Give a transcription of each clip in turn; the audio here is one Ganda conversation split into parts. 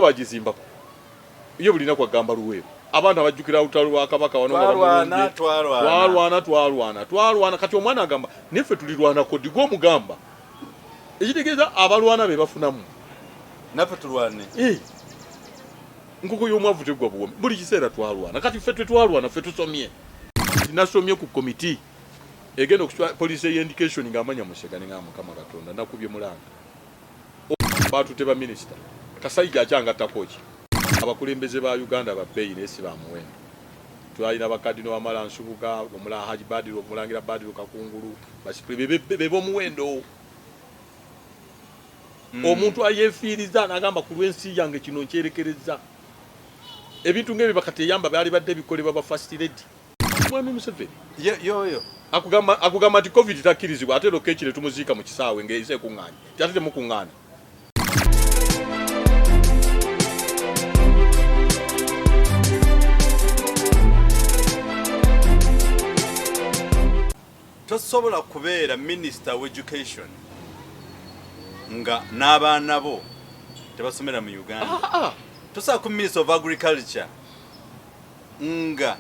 Bagizimbako ye bulina kwagamba Luweero, abantu abajjukira olutalo lwa Kabaka wano nga Twalwana, bamulumbye. Twalwana. Twalwana, twalwana, twalwana. Kati omwana agamba neffe tulirwanako ddi? Gw'omugamba ekitegeeza abalwana be bafunamu. Naffe tulwane. Eh. Nkoko y'omwavu teggwa buwomi. Buli kiseera twalwana. Kati ffe tetwalwana, ffe tusomye. Nasomye ku komiti egenda okukywa police y'education ng'amanya Musega, ne ngamba Mukama Katonda, nakubye mulanga. Batute ba minisita Kasaija akyangattako ki? Abakulembeze ba Uganda ba bbeeyi naye si ba muwendo. Twalina bakadino Wamala Nsubuga, omula Haji Badiru, omulangira Badiru Kakungulu, basipuli be b'omuwendo. Omuntu ayeefiiriza n'agamba ku lw'ensi yange kino nkyerekereza. Ebintu ng'ebyo bakateyamba byali badde bikolebwa ba first lady. Mwami Museveni yoyo akugamba nti COVID takkirizibwa, ate Lokech ne tumuziika mu kisaawe ng'eyise ekuŋŋaanye, nti ate temukuŋŋaana. Tosobola kubeera minister of education nga n'abaana bo tebasomera mu Uganda. Tosobola ku minister of agriculture nga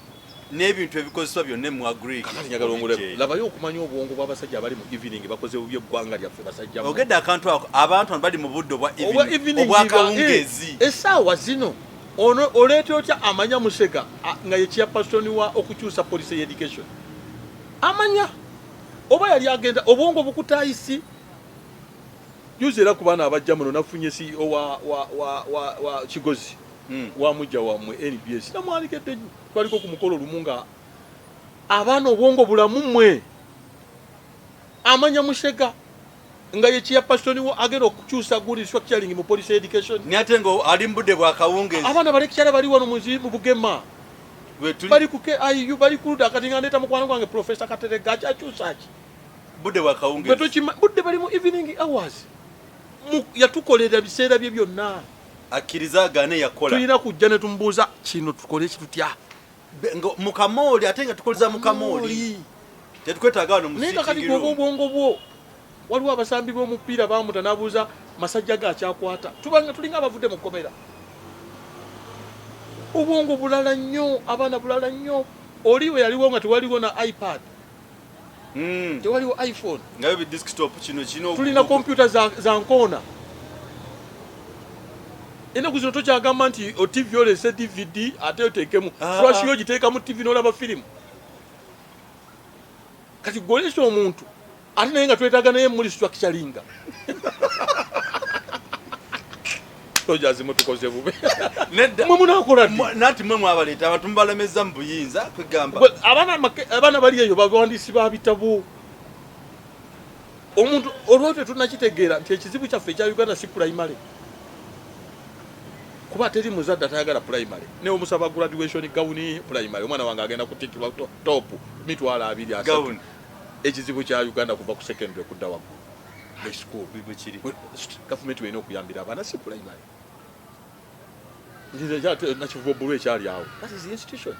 n'ebintu ebikozesebwa byonna mu agric. Kakati njagala ongole labayo okumanya obwongo bw'abasajja abali mu evening bakoze bubi eggwanga lyaffe, basajja mmwe. Ogedde akantu ako, abantu bano bali mu budde obwa obwa evening, evening obwakawungeezi. Essaawa zino ono oleeta otya amanya Musega nga ye chairperson wa okukyusa policy education? Amanya oba yali agenda obwongo bukutayisi juzi era ku baana abajja muno nafunye CEO wa Kigozi wa mujja wammwe NBS, namwalikedde nnyo, twaliko ku mukolo lumu nga abaana obwongo bulamu mmwe. Amanya Musega nga ye chairperson wo agenda okukyusa good restructuring mu policy education, naye ate nga ali mu budde bwa kawungeezi. Abaana balekikyala bali wano mu Bugema, bali ku KIU, bali ku Luda. Kati nga ndeeta mukwano gwange Professor Katerega, akyakyusa ki? Budde bwa kawungeezi. Budde bali mu evening hours. Yatukolera biseera bye byonna. Akkiriza agaane yakola. Tulina kujja ne tumubuuza kino tukole kitutya. Mu kamooli, ate nga tukoleza mu kamooli. Tetukwetaaga wano mu Naye nga kati sitting gwoba room. obwongo bwo, waliwo abasambi b'omupiira baamuta n'abuuza masajja ge akyakwata. Tubanga tulinga abavudde mu kkomera. Obwongo bulala nnyo, abaana bulala nnyo. Oli we yaliwo nga tewaliwo na iPad. Tewaliwo iPhone. Nga bi desktop kino kino. Tulina kompyuta za nkoona. Ennaku zino tokyagamba nti o TV olese DVD ate oteekemu. Flash yo ogiteeka mu TV n'olaba firimu. Kati gwe olese omuntu ate naye nga twetaaga naye muli structuringa. Soldiers mutukoze bubi. Nedda. Mwe munaakola ddi? Nanti mwe mwabaleeta abantu mubalemezza mu buyinza kwegamba. Gwe, abaana bali eyo bawandiisi ba bitabo. Omuntu olwo tetunnakitegeera nti ekizibu kyaffe ekya Uganda si primary. Kuba teri muzadde atayagala primary. Ne omusaba graduation gown primary, omwana wange agenda kutikkirwa top 200,000. Gown. Ekizibu kya Uganda kuva ku secondary kudda waggulu. High school. Bwe kiri. Gavumenti erina okuyambira abaana si primary. Nze Nakivubo Bbulu ekyali awo. That is the institution.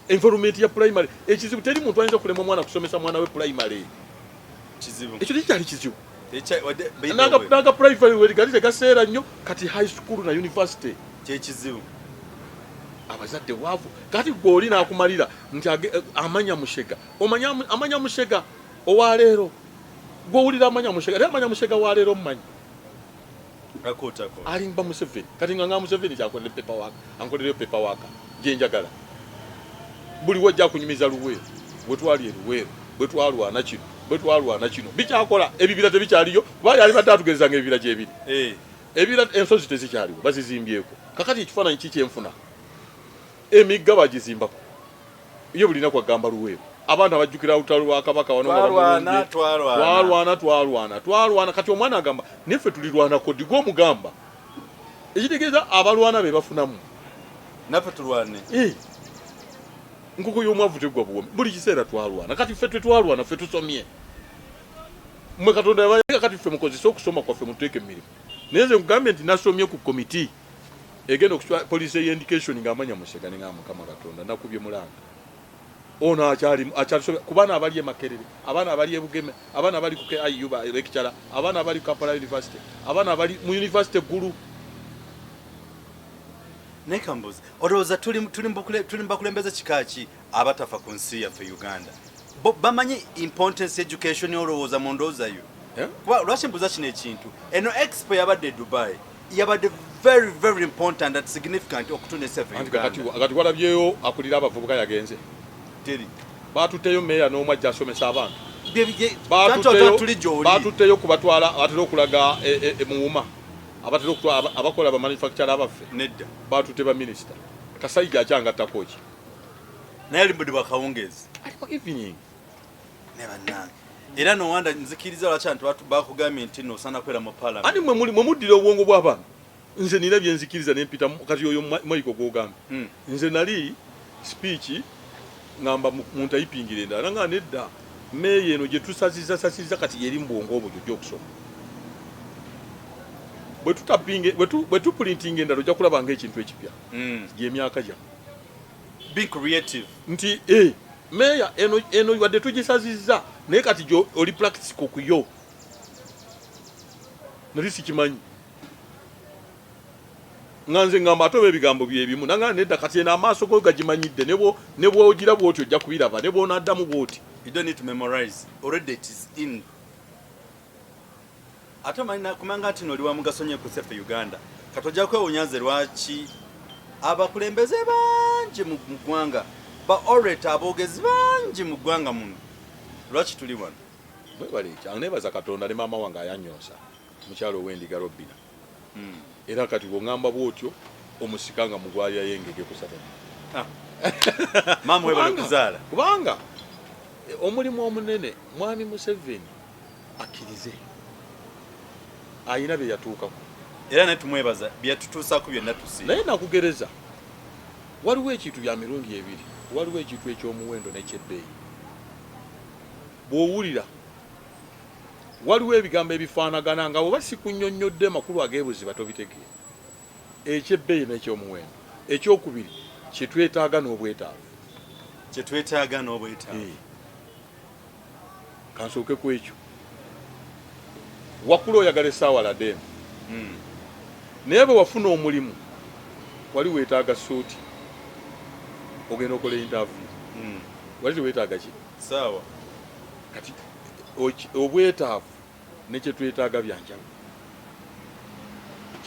Environment ya primary. Ekizibu teri muntu ayinza kulemwa mwana kusomesa mwana we primary. Kizibu. Ekyo tekikyali kizibu. Wadde, by the way. Naga primary we gali tegaseera nnyo, kati high school na university. Kye kizibu. Abazadde bwavu. Kati gwe oli n'akumalira nti amanya Mushega. Omanya amanya Mushega owa leero. Gwe owulira amanya Mushega. Era amanya Mushega wa leero mmanyi. Akuutako. Alimba Museveni. Kati nga Museveni kyakolera paper work. Ankolereyo paper work. Gye njagala. Buli wajja kunyumiza Luweero. Bwe twali e Luweero. Bwe twalwana kino. Bwe twalwana kino. Bikyakola. Ebibira tebikyaliyo. Kuba yali badde atugereza nga ebibira gye biri. Ebibira ensozi tezikyaliwo. Bazizimbyeko. Kakati ekifaananyi ki kyenfuna? Emigga bagizimbako. Ye bulina kwagamba Luweero. Abantu abajjukira olutalo lwa Kabaka wano nga Twalwana, bamulumbye. twalwana. Twalwana, twalwana, twalwana. Kati omwana agamba neffe tulirwanako ddi? Gw'omugamba. Ekitegeeza abalwana be bafunamu. Naffe tulwane. Nkoko y'omwavu teggwa buwomi. Buli kiseera twalwana. Kati ffe tetwalwana, ffe tusomye. Mmwe Katonda yabayaga, kati ffe mukozese okusoma kwaffe mututeeke mu mirimu. Naye nze nkugambye nti nasomye ku komiti egenda okukywa police y'education ng'amanya Musega, ne ngamba Mukama Katonda, nakubye mulanga. Ono akyali akyali ku baana abali e Makerere, abaana abali e Bugeme, abaana abali ku KIU ba lecturer, abaana abali ku Kampala University, abaana abali mu university Gulu. Naye kambuuze, olowooza tuli mu bakulembeze kika ki abatafa ku nsi yaffe Uganda? Bo bamanyi importance education olowooza mu ndowooza yo? Eh? Kuba lwaki mbuuza kino ekintu? Eno expo yabadde e Dubai yabadde very very important and significant okutunda ensi yaffe Anti kakati Uganda. Kati walabyeyo akulira abavubuka yagenze. Teri. Batutteyo meeya n'omu ajja asomesa abantu. Tuli gy'oli. Batutteyo kubatwala abatera okulaga muwuma. Abatera okutwala abakola ba manufacturer abaffe. Nedda. Batutte ba minister. Kasayija akyangattako ki? Naye ali budde bwa kawungeezi. Ali mu evening. Ne bannange. Era no wonder nzikiriza lwaki abantu bakugambye nti no osaana kubeera mu parliament. Ani mwe muli mwe muddira obwongo bw'abantu. Nze nina bye nzikiriza ne mpita kati oyo Michael gw'ogambye. Nze nali speech ngamba mu ntayipingira endala nga nedda meeya eno gye tusaziza sasiza kati yeri mu bwongo obwo gy'ojja okusoma. Bwe tutapinge, bwe tu, bwe tupulintinga endala ojja kulaba ng'ekintu ekipya. Gy'emyaka gyammwe. Be creative. Nti, meeya eno wadde tugisazizza naye kati gyo oli practical ku yo. Nali sikimanyi. Nga nze ngamba ate oba ebigambo bye bimu. Nanga nedda kati eno amaaso go gagimanyidde ne bw'ogira bw'oti ojja kubiraba ne bw'onaddamu bw'oti. You don't need to memorize. Already it is in. Ate omanyi kumanga nti oli wa mugaso nnyo ku nsi Uganda. Kati ojja kwewuunya nze lwaki abakulembeze bangi mu ggwanga, ba orator aboogezi bangi mu ggwanga muno. Lwaki tuli wano? Mwebale ekyo. Neebaza Katonda ne maama wange ayannyonsa, mukyala ow'endiga Robina. Era kati bw'oŋŋamba bw'otyo omusika nga mugwalirayo engege ku Saturday. Maama webale kuzaala. Kubanga omulimu omunene Mwami Museveni akkirize ayina bye yatuukako. Era naye tumwebaza bye yatutuusaako byonna tusiima. Naye nakugereza waliwo ekintu bya mirundi ebiri, waliwo ekintu eky'omuwendo n'eky'ebbeeyi. Bw'owulira waliwo ebigambo ebifaanagana nga bw'oba sikunnyonnyodde amakulu ag'ebuziba tobitegeera. Eky'ebbeeyi n'eky'omuwendo. Ekyokubiri kye twetaaga n'obwetaavu. Kye twetaaga n'obwetaavu. Kansooke ku ekyo. Wakula oyagala essaawa ladde eno. Naye bwe wafuna omulimu wali weetaaga ssuuti ogenda okola interview. Wali teweetaaga ki? Ssaawa. Kati obwetaavu ne kye twetaaga bya njawulo.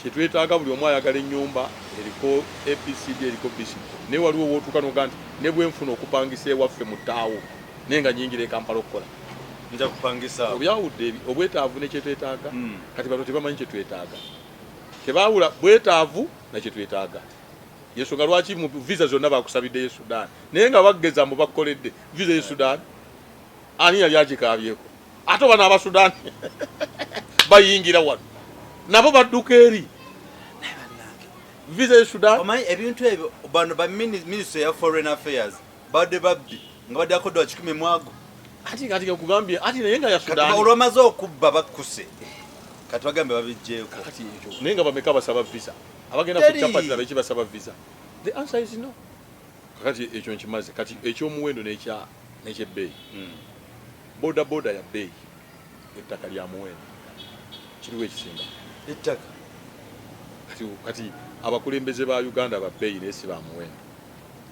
Kye twetaaga buli omu ayagala ennyumba eriko ABCD eriko BCD. Naye waliwo w'otuuka n'ogaa nti ne bwe nfuna okupangisa ewaffe mu ttaawo naye nga nnyingira e Kampala okukola. Nja kupangisa. Obyawudde obwetaavu ne kye twetaaga. Kati bano tebamanyi kye twetaaga. Tebaawula bwetaavu na kye twetaaga. Yensonga lwaki mu visa zonna bakusabiddeyo Sudan. Naye nga bageza mbu bakukoledde visa ye Sudan. Ani yali agikaabyeko? Ate bano aba Sudan bayingira wano. Nabo badduka eri. Visa ye Sudan. Omanyi ebintu ebyo bano ba ministry ya foreign affairs badde babbi nga badde akodwa kikumi mwago. Ati kati nkugambye ati naye nga ya Kati Sudan. olwamaze okubba bakkuse. Kati bagambe babijjeeko. Kati ekyo naye nga bameka basaba visa. Abagenda ku Teri. chapati nabo ekibasaba visa. The answer is no. Kati ekyo nkimaze. Kati eky'omuwendo n'eky'ebbeeyi. Boda boda ya bbeeyi. Ettaka lya muwendo. Kiriwo ekisinga. Ettaka. Kati abakulembeze ba Uganda ba bbeeyi naye si ba muwendo.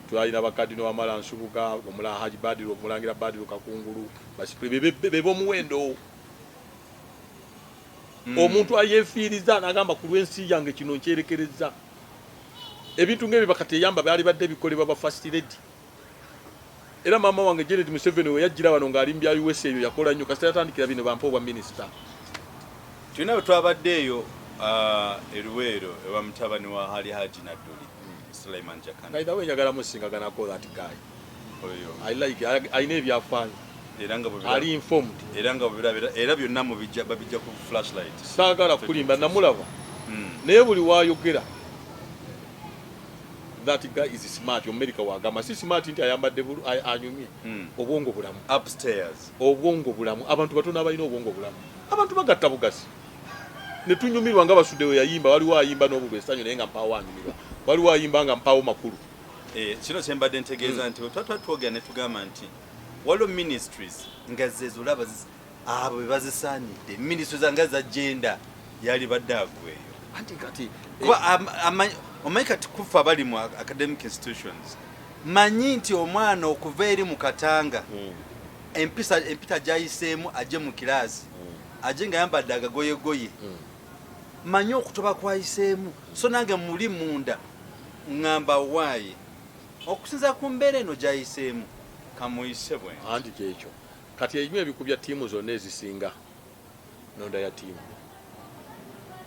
Twalina bakadino Wamala Nsubuga, Omula Haji Badiru, Omulangira Badiru Kakungulu, basipule be b'omuwendo. Omuntu ayeefiiriza n'agamba ku lw'ensi yange kino nkyerekereza. Ebintu ng'ebyo bakateyamba byali badde bikolebwa ba first lady. Era maama wange Janet Museveni we yajjira wano ng'ali mu bya USA eyo yakola nnyo kasita yatandikira bino bampa obwa minisita. Tulina bwe twabadde eyo e Luweero ewa mutabani wa Ali Haji Nadduli, Sulaiman Jakana. By the way njagala musingaganako that guy. Oyo. I like alina ebyafaayo. Era nga bwe Ali informed. Era nga bwe era byonna babijja ku flashlight. Saagala kulimba namulaba. Naye buli waayogera that guy is smart. America wagamba si smart nti ayambadde anyumye. Obwongo bulamu. Upstairs. Obwongo bulamu. Abantu batono abalina obwongo bulamu. Abantu bagatta bugasi. Ne tunyumirwa nga Basudde we yayimba, waliwo ayimba n'obulwa essanyu naye nga mpaawo anyumirwa. Waliwo ayimba nga mpaawo makulu. Kino kyembadde ntegeeza nti bwe twogera ne tugamba nti waliwo ministries nga zezo olaba abo be bazisaanidde, ministries nga za gender yali badde agweyo. Anti kati kuba omanyi kati kufa abali mu academic institutions, manyi nti omwana okuva eri mu Katanga, empita gyayiseemu ajje mu kiraasi, ajje nga yambadde agagoyegoye, manyi okutoba kwayiseemu. So nange muli munda ŋŋamba waaye okusinza ku mbeera eno gyayiseemu kamuyise bwe. Anti kyekyo kati ebimu ebikubya ttiimu zonna ezisinga nonda ya ttiimu.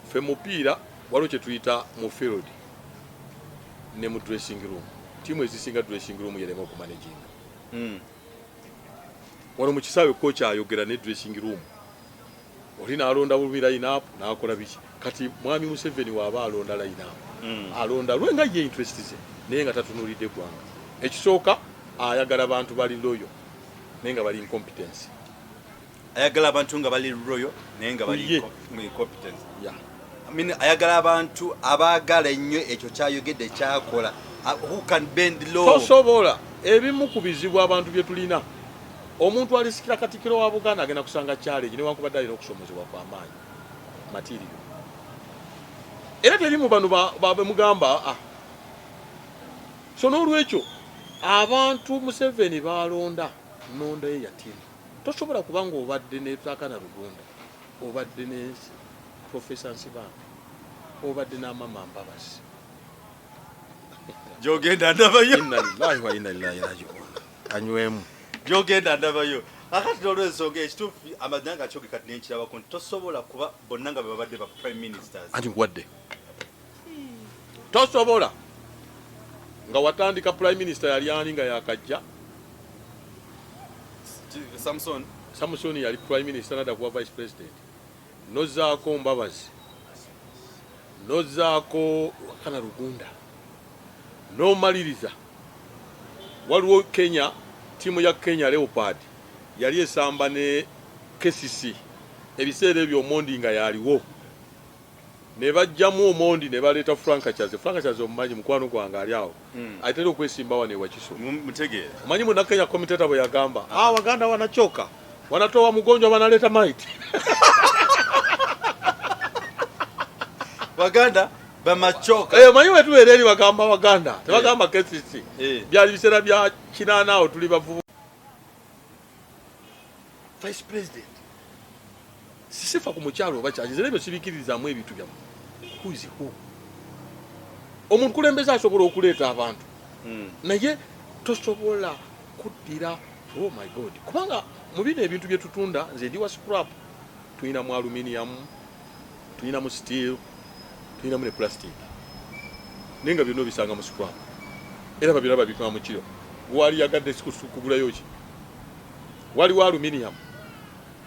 Ffe mupiira waliwo kye tuyita mu field ne mu dressing room. Ttiimu ezisinga dressing room yerema okumanaginga. Wano mu kisaawe coach ayogera ne dressing room, oli n'alonda bubi line up n'akola biki. Kati mwami Museveni waaba alonda line up, alonda lwe nga ye interest ze, naye nga tatunuulidde ggwanga. Ekisooka ayagala bantu bali loyal naye nga bali incompetence. Ayagala abantu nga bali loyal naye nga bali Ye. Incompetence. Yeah. I mean, ayagala abantu abaagala ennyo ekyo kyayogedde kyakola, who can bend law. Tosobola. Ebimu ku bizibu abantu bye tulina, omuntu alisikira katikiro wa Buganda agenda kusanga challenge newankubadde alina okusomozebwa kw'amaanyi material, era teri mu bano bemugamba. So n'olwekyo abantu Museveni balonda nonda ye yatimu. Tosobola kuba nga obadde ne Ruhakana Rugunda, obadde ne Profesa Nsibambi, obadde n'Amama Mbabazi. Gyogenda ndabayo. Inna lillahi wa inna ilaihi rajiun, anywemu. Gyogenda ndabayo. Akati n'olwensonga ekituufu amazina nga kyoge kati nenkirabako nti tosobola kuba bonna nga bebabadde ba prime ministers. Anti nkuwadde, tosobola nga watandika prime minister yali ani nga yakajja? Samson. Samson yali prime minister nadda kuba vice president, nozaako Mbabazi, nozaako Ruhakana Rugunda, nomaliriza. Waliwo Kenya, ttiimu ya Kenya Leopard yali esamba ne KCC ebiseera ebyo, Omondi nga yaliwo, ne bajjamu Omondi ne baleeta Frank Kyazze. Frank Kyazze omumanyi, mukwano gwange ali awo, atera okwesimba wano ewakiso. Mutegeera. Omanyi munakenya commentator bwe yagamba, ah, Waganda wanachoka, wanatoa mgonjwa, wanaleta maiti. Baganda bamachoka. Eh, omanyi wetubeera eri bagamba Baganda, tebagamba KCC. Byali biseera bya 80 awo, tuli bavubu. Vice president sisifa ku mukyalo oba kyaki, nze ebyo sibikirizaamu ebintu byammwe. Who is who? Omuntu kulembeze asobola okuleeta abantu, naye tosobola kuddira, oh my God, kubanga mu bino ebintu bye tutunda, nze ndi wa scrap, tulinamu aluminium, tulinamu steel, tulinamu ne plastic, naye nga byonna obisanga mu scrap, era babira babipima mu kiro. Wali yagadde kugulayo ki? Waliwo aluminium,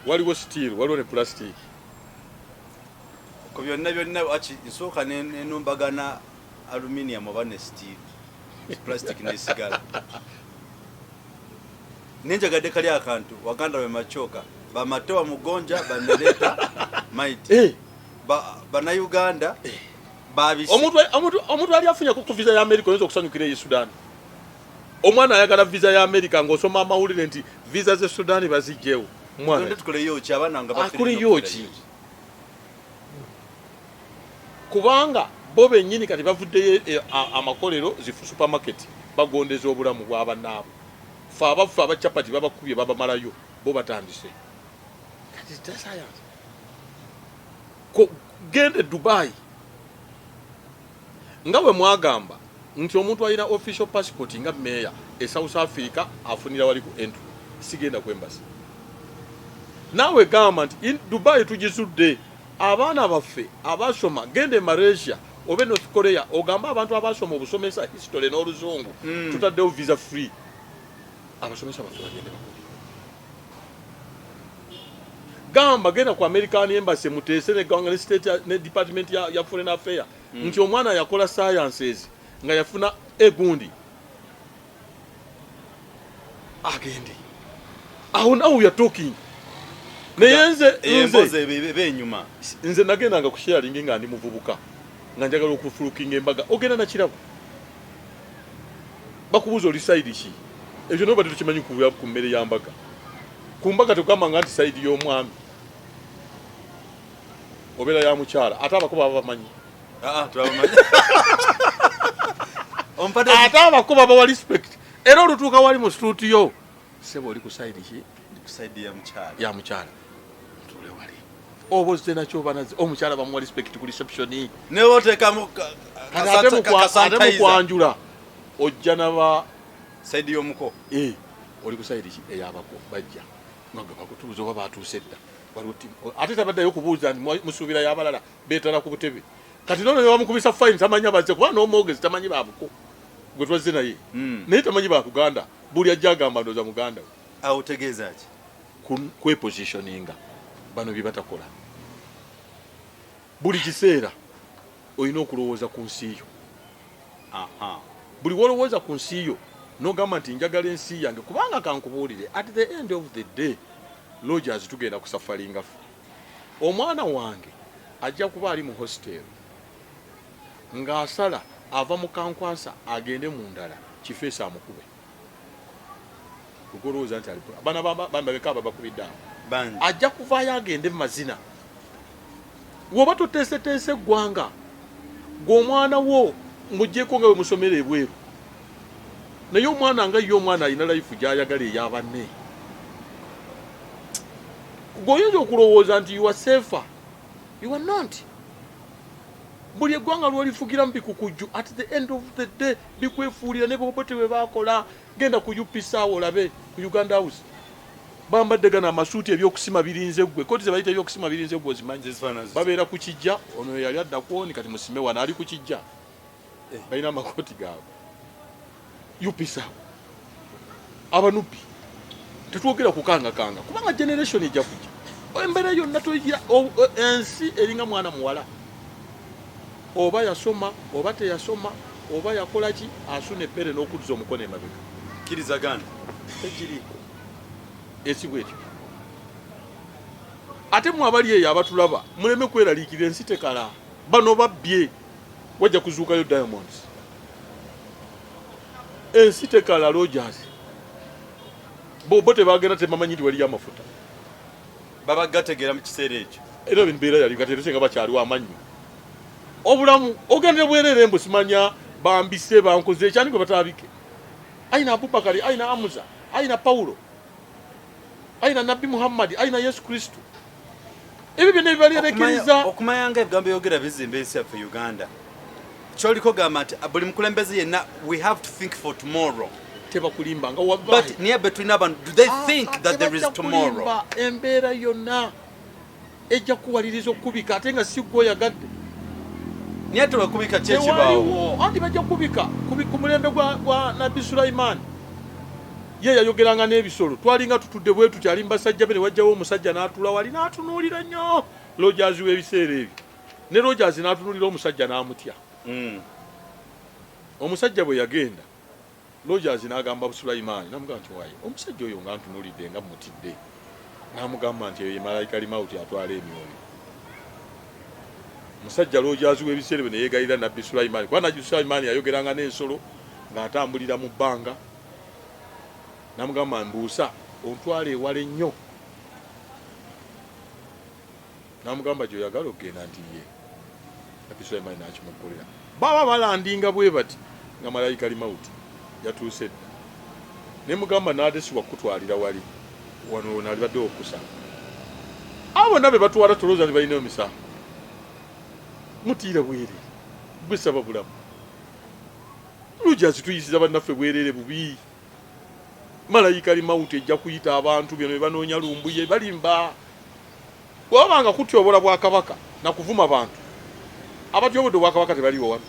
waliwo steel, waliwo ne plastic. Ku byonna byonna waki nsooka nenumbagana aluminium oba ne steel, plastic nesigala. Nenjagadde kali akantu Waganda bemachoka, bamatowa mugonja banaleta maiti. Bannayuganda babisi. Omuntu ali afunye ku visa ya America, oyinza okusanyukira eyi Sudan. Omwana ayagala visa ya America, ng'osoma amawulire nti visa ze Sudan bazigyewo. Mwana Tonde tukoleyo ki abaana nga akoleyo ki? Kubanga bo bennyini kati bavuddeyo, amakolero, zifu supermarket, bagondeza obulamu bw'abannaabwe. Fe abaffe abacapati babakubye babamalayo, bo batandise kati ta science. Genda e Dubai, nga bwe mwagamba nti omuntu alina official passport nga meya e South Africa afunira wali ku entry, sigenda ku embassy. Naawe gamba nti in Dubai tugizudde, abaana baffe abasoma, genda e Malaysia oba e North Korea, ogambe abantu abasoma obusomesa history n'oluzungu, tutaddewo visa free, abasomesa baffe bagende bakole. Gamba genda ku American embassy, muteese neggwanga ne state ne department ya foreign affair nti omwana yakola sciences nga yafuna egundi agende awo. Now we are talking. Naye nze emboozi eba enyuma. Nze nagendanga ku sharing nga ndi muvubuka, nga njagala okufulukinga embaga, ogenda nakirabo. Bakubuuza oli side ki? Ekyo naye obadde tokimanyi ku mmere ya mbaga. Ku mbaga tekugamba nga nti side y'omwami obeera ya mukyala, ate abako baba bamanyi. Ah, tebabamanyi. Ompadde Ate abako babawa respect, era olutuuka wali mu studio, sebo oli ku side ki? Ku side ya mukyala. Ya mukyala, ntuule wali oba ozze nakyo oba nazze, omukyala bamuwa respect ku reception. Ne oteekamu Kati ate mu kwanjula ojja naba side y'omuko. Eh, oli ku side ki? Eyabako bajja nga gwe bakutuuza oba batuuse dda. Waliwo ate tabaddayo kubuuza nti musuubira y'abalala beetala ku butebe. Kati nono bamukubisa fine, tamanyi bazze kuba n'omwogezi tamanyi babuko gwe twazze naye. Naye tamanyi bakuganda, buli ajja agamba ndooza muganda we. Awo otegeeza ki? Kwepositioninga bano bye batakola. Buli kiseera olina okulowooza ku nsi yo. Buli wolowooza ku nsi yo n'ogamba nti njagala ensi yange, kubanga kankubuulire, at the end of the day, Rogers, tugenda kusafalinga ffe. Omwana wange ajja kuba ali mu hostel ng'asala ava mu Kankwasa agende mu ndala, kifeesi amukube. Ogolowooza nti ali bana bameka ababakubidde awo? Bangi. Ajja kuvaayo agende mu mazina. Woba toteeseteese eggwanga, gwe omwana wo ng'oggyeko nga bwe musomera ebweru, naye omwana nga ye omwana alina life gy'ayagala ey'abanne. Gwe oyinza okulowooza nti you are safer, you are not. Buli eggwanga lw'olifugiramu bikukujju, at the end of the day bikwefuulira. Ne Bobote bwe baakola, genda ku UPC awo olabe ku Uganda House, bambadde gano amasuuti, ebyokusima birinze ggwe. Koti ze bayita ebyokusima birinze ggwe, ozimanyi? Zifaanana zitya? Babeera ku kijja. Ono yali adda kwoni, kati musime wano ali ku kijja. Balina amakooti gaabwe UPC awo. Abanupi tetwogera kukangakanga, kubanga generation ejja kujja, embeera yonna toyigira. Ensi eringa mwana muwala, oba yasoma oba teyasoma oba yakola ki, asuna ebbere n'okudza omukono emabega. Kkirizagana. Tekiriiko ensi bwetyo. Ate mwe abali eyo abatulaba, muleme kweraliikirira, ensi tekala. Bano babbye, wajja kuzuukayo diamonds. Ensi tekala, Rogers. Bo tebagenda, tebamanyi nti waliyo amafuta. Baba gategeera mu kiseera ekyo. Era embeera yali kati era singa bakyaliwo amannyo. Obulamu ogenda bwerere, mbu simanya bambise bankoze ekyani, gwe batabike. Aina Abubakari, aina Amuza, aina Paulo, aina Nabbi Muhammadi, aina Yesu Kristo, ebyo byonna ebibalyerekeriza. Okumanya nga ebigambo byogera bizimba ensi yaffe Uganda, kyoliko gamba nti buli mukulembeze yenna, we have to think for tomorrow. Tebakulimba nga But naye be tulina abantu, do they think that there is tomorrow? Kulimba. Embeera yonna ejja kuwaliriza okukubika, ate nga si gwe oyagadde. Naye tebakubika, ki ekibaawo? Tewaliwo anti bajja kubika ku mulembe gwa Nabbi Sulaimaani. Ye yayogeranga n'ebisolo. Twalinga tutudde bwe tuti, ali mu basajja be, ne wajjawo omusajja n'atuula wali n'atunuulira nnyo Rogers w'ebiseera ebyo, ne Rogers n'atunuulira omusajja n'amutya. Omusajja bwe yagenda, Rogers n'agamba Sulaimaani, n'amugamba nti, "Waye omusajja oyo nga ntunuulidde nga mutidde?" N'amugamba nti, "Eyo ye malayika limawuti atwala emyoyo." Omusajja Rogers w'ebiseera ebyo ne yeegayirira Nabbi Sulaimaani, kuba Nabbi Sulaimaani yayogeranga n'ensolo ng'atambulira mu bbanga. N'amugamba, "Mbuusa ontwala ewala ennyo." N'amugamba, "Gy'oyagala okugenda?" Nti ye. Nabbi Sulaimaani n'akimugulira. Baba balandinga bwe bati nga malayika limawuti yatuuse dda, ne mugamba, "Naate siwa kukutwalira wali wano, nalibaddewo okukusanga." Abo bonna be batwala, tolowooza nti balina emisango. Mutiira bwereere, gwe saba bulamu. Rogers, tuyisiza bannaffe bwereere bubi. Malayika limawuti ejja kuyita abantu. Byano bye banoonya Lumbuye balimba. Bwebaba nga kutyobola bwakabaka nakuvuma bantu, abatyobodde obwakabaka tebaliwo wano?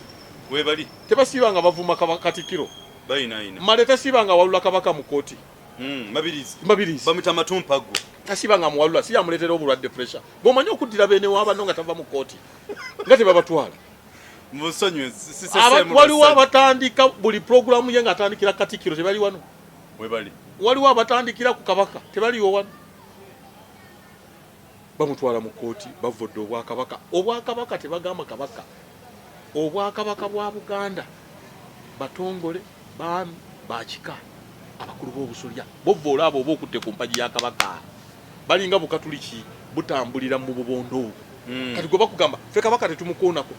Webali. Tebasiiba nga bavuma Katikkiro? Bayinayina. Male tasiiba nga awalula kabaka mu kooti? Mabirizi. Mabirizi. Bamwita matumpaggwa. Tasiiba nga muwalula? Si yamuleetera obulwadde, pressure? Bw'omanyi okuddira beene w'abanno nga tava mu kooti, nga tebabatwala. Musonyiwe. Waliwo abatandika buli puroguramu ye ng'atandikira Katikkiro, tebali wano? Webali. Waliwo abatandikira ku kabaka, tebaliwo wano? Bamutwala mu kooti, bavodde obwakabaka. Obwakabaka tebagamba kabaka, obwakabaka bwa Buganda, batongole, baami. Bakika abakulu b'obusolya bovvoola abo oba okutte ku mpagi ya Kabaka, balinga Bukatuliki, butambulira mu bubondo. Kati gwe bakugamba ffe Kabaka tetumukoonako,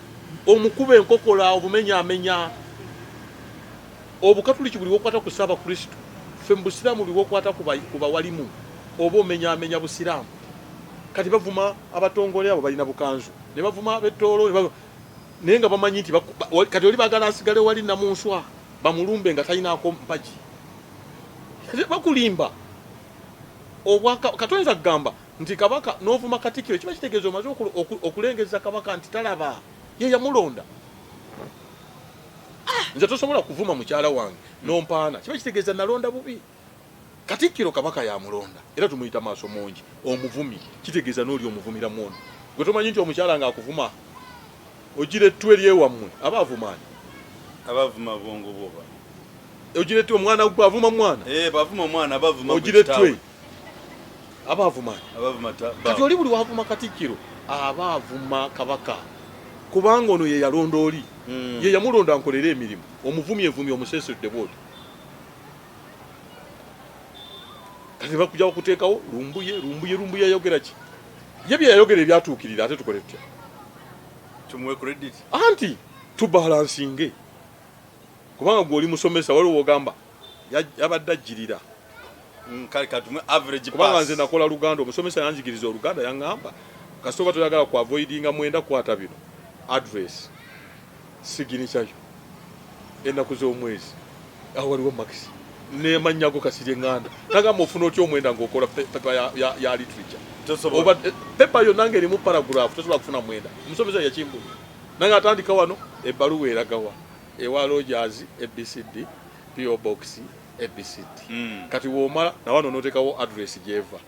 omukuba enkokola, obumenyaamenya. Obukatuliki buli wokwata ku Ssaabakristo, ffe mu Busiraamu buli wokwata ku bawalimu oba omenyaamenya Busiraamu. Kati bavuma abatongole abo balina bukanzu, ne bavuma ab'Ettoolo, naye nga bamanyi nti kati oli baagala asigale wali namunswa bamulumbe nga talinaako mpagi. Bakulimba. Katoyinza kugamba nti Kabaka n'ovuma Katikkiro, kiba kitegeeza omaze okulengeza Kabaka nti talaba, ye yamulonda. Nze tosobola kuvuma mukyala wange nompaana, kiba kitegeeza nalonda bubi. Katikkiro Kabaka yamulonda, era tumuyita maaso mungi. Omuvumi kitegeeza n'oli omuvumira mwono. Gwe tomanyi nti omukyala ng'akuvuma ogira ettu eryewammwe aba avumaani? Abavuma bwongo bwoba. Ogira ettu omwana gwe avuma mwana. Bavuma omwana, bavuma. Ogira ettu aba avumaani? Kati oli buli wavuma Katikkiro aba avuma Kabaka, kubanga ono ye yalonda oli. Ye yamulonda nkolere emirimu. Omuvumi evumi omusesudde bwoti. Kati bakuja okuteekawo Lumbuye, Lumbuye, Lumbuye yayogera ki? Ye bye yayogera ebyatuukirira, ate tukole tutya? Tumuwe credit. Anti tubalansinge, kubanga gwe oli musomesa, waliwo wogamba yabadde ajjirira. Kubanga nze nakola Luganda, omusomesa yanjigiriza Oluganda, yaŋŋamba kasita oba toyagala ku avoidinga mwenda, kwata bino: address, signature yo, ennaku z'omwezi, awo waliwo marks nemanyago Kasirye Ŋŋanda. Nagamba ofuna otya omwenda ng'okola paper ya literature? Oba paper yonna ng'erimu paragraph, tosobola kufuna mwenda. Omusomesa yakimbuli nange atandika wano ebbaluwa eragawa ewa Rogers ABCD PO Box ABCD. Kati womala nawano notekawo address gyeva,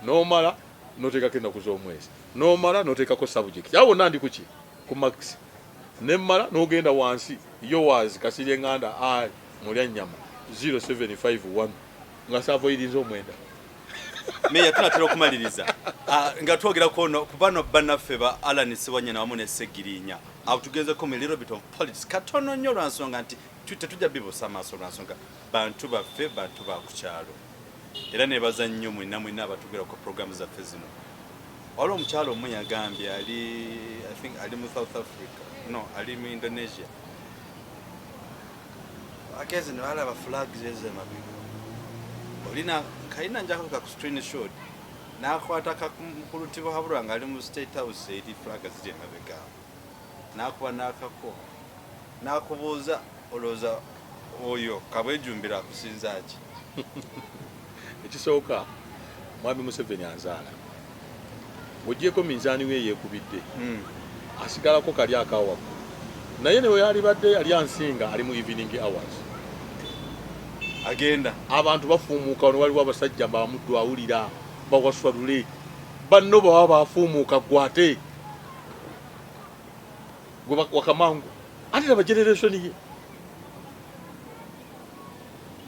nomala notekako ennaku z'omwezi, nomala notekako subject, awo wonna ndi kuki ku marks. Nemmala nogenda wansi, yours Kasirye Nganda R mulya nyama 0751, nga saavoyirinze omwenda. Meya, tunatera okumaliriza. Nga twogera kono ku bano bannaffe ba Alan Sewanyana wamu ne Segirinya, awo tugenzeko mu little bit of politics katono nnyo, lwansonga nti tetujja bibuusa amaaso, lwansonga bantu baffe, bantu ba ku kyalo. Era nebaza nnyo mwenna mwenna abatugera ku programu zaffe zino. Waliwo omukyalo omu yagambye ali, I think ali mu South Africa, no, ali mu Indonesia, agenze ne balaba flags ezo emabega, olina kalina njakuka ku screenshot, n'akwata ku Tibuhaburwa nga ali mu State House, eri flag ziri emabega awo, n'akuba n'akako n'akubuuza, olowooza oyo kabwejumbira akusinza ki? Ekisooka, Mwami Museveni anzaala. Ng'ogyeko minzaani we yeekubidde, asigalako kali akawaggulu, naye newe yalibadde yali ansinga, ali mu evening hours. Agenda. Abantu bafuumuuka wano, waliwo abasajja bamuddu awulira bawaswa lule banno baba bafuumuuka, gwe ate gwe wakamangu. Ate laba generation ye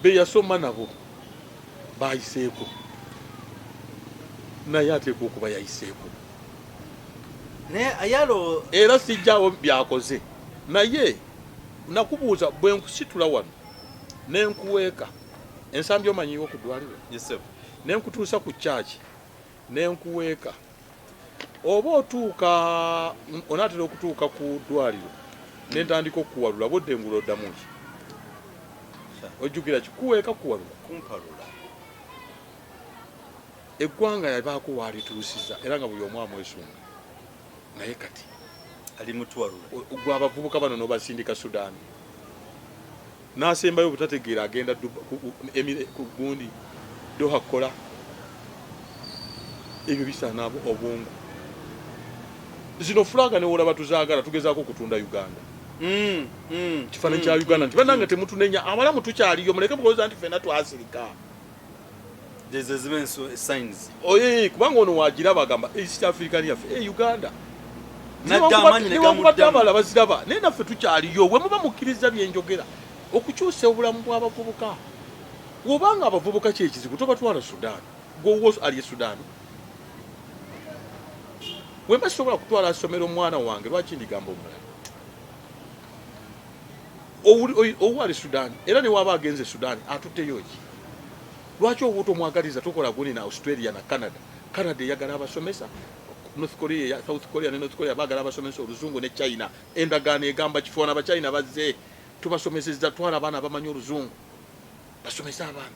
beyasoma nabo bayiseeko, naye ateekwa okuba yayiseeko. Naye ayalo. Era sijjaawo byakoze, naye nakubuuza, bwe nkusitula wano nenkuweeka ensambi, omanyiiwo ku ddwaliro, nenkutuusa ku kyaki, nenkuweeka, oba otuuka onaatera okutuuka ku ddwaliro, nentandika okukuwalula, bodde engulu oddamu ki? Ojjukira ki? Kuweeka, kuwalula? Kumpalula. Eggwanga yabaako waalituusiza, era nga buli omu amwesunga, naye kati ali mutuwalula. Gwe abavubuka bano n'obasindika Sudaani, n'asembayo obutategeera agenda ku gundi Doha kukola ebyo bisaana obwongo. Zino flag newolaba tuzaagala, tugezaako okutunda Uganda, kifaananyi kya Uganda, nti bannange temutunenya, abalamu tukyaliyo, muleke mulowooza nti ffenna twasirika. Oye, kubanga ono wagiraba agamba East African yaffe, e Uganda, newankubadde abalala baziraba, naye naffe tukyaliyo. Bwe muba mukkiriza byenjogera, okukyusa obulamu bw'abavubuka, wobanga abavubuka kyekizibu, tobatwala Sudan. Gwowo ali e Sudan, wemba sisobola kutwala somero omwana wange, lwaki ndigamba omulala? Owali Sudan, era newaba agenze Sudan atutteyo ki? Lwaki oba otomwagaliza? Tokola guni na Australia na Canada. Canada eyagala abasomesa, North Korea, South Korea ne North Korea bagala abasomesa oluzungu, ne China. Endagaano egamba kifuana Abachina bazze tubasomesezza, twala abaana abamanyi oluzungu basomese abaana,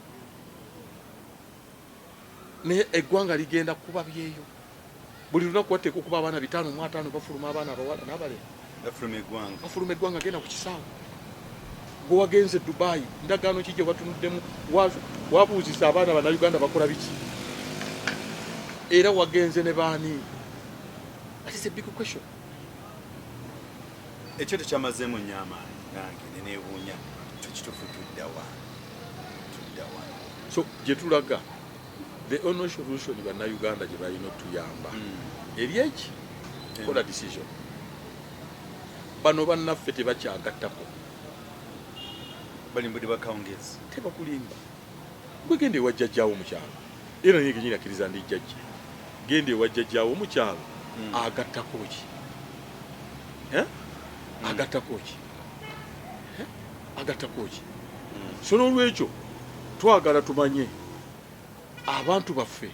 naye eggwanga ligenda kuba byeyo. Buli lunaku wateeka okuba abaana 550 bafuluma, abaana abawala n'abalenzi. Bafuluma eggwanga. Bafuluma eggwanga. Genda ku kisaawe, gwe wagenze Dubai, ndagaano ki gye watunuddemu? Wabuuzisa abaana Bannayuganda bakola biki? Era wagenze ne baani? That is a big question. Ekyo tekyamazeemu nnyo amaanyi nange neneewuunya, tukituufu tuddawa, tuddawa? So gye tulaga, the only solution Bannayuganda gye balina otuyamba eri eki kola decision. Bano bannaffe tebakyagattako. Bali mbudde bakawungezi. Tebakulimba. Gwe genda ewa jjajjaawo mukyalo, era naye kenyini akkiriza ndi jjajja. Genda ewa jjajjaawo mukyalo, agattako ki? Eh? Agattako ki? Eh? Agattako ki? So n'olwekyo twagala tumanye abantu baffe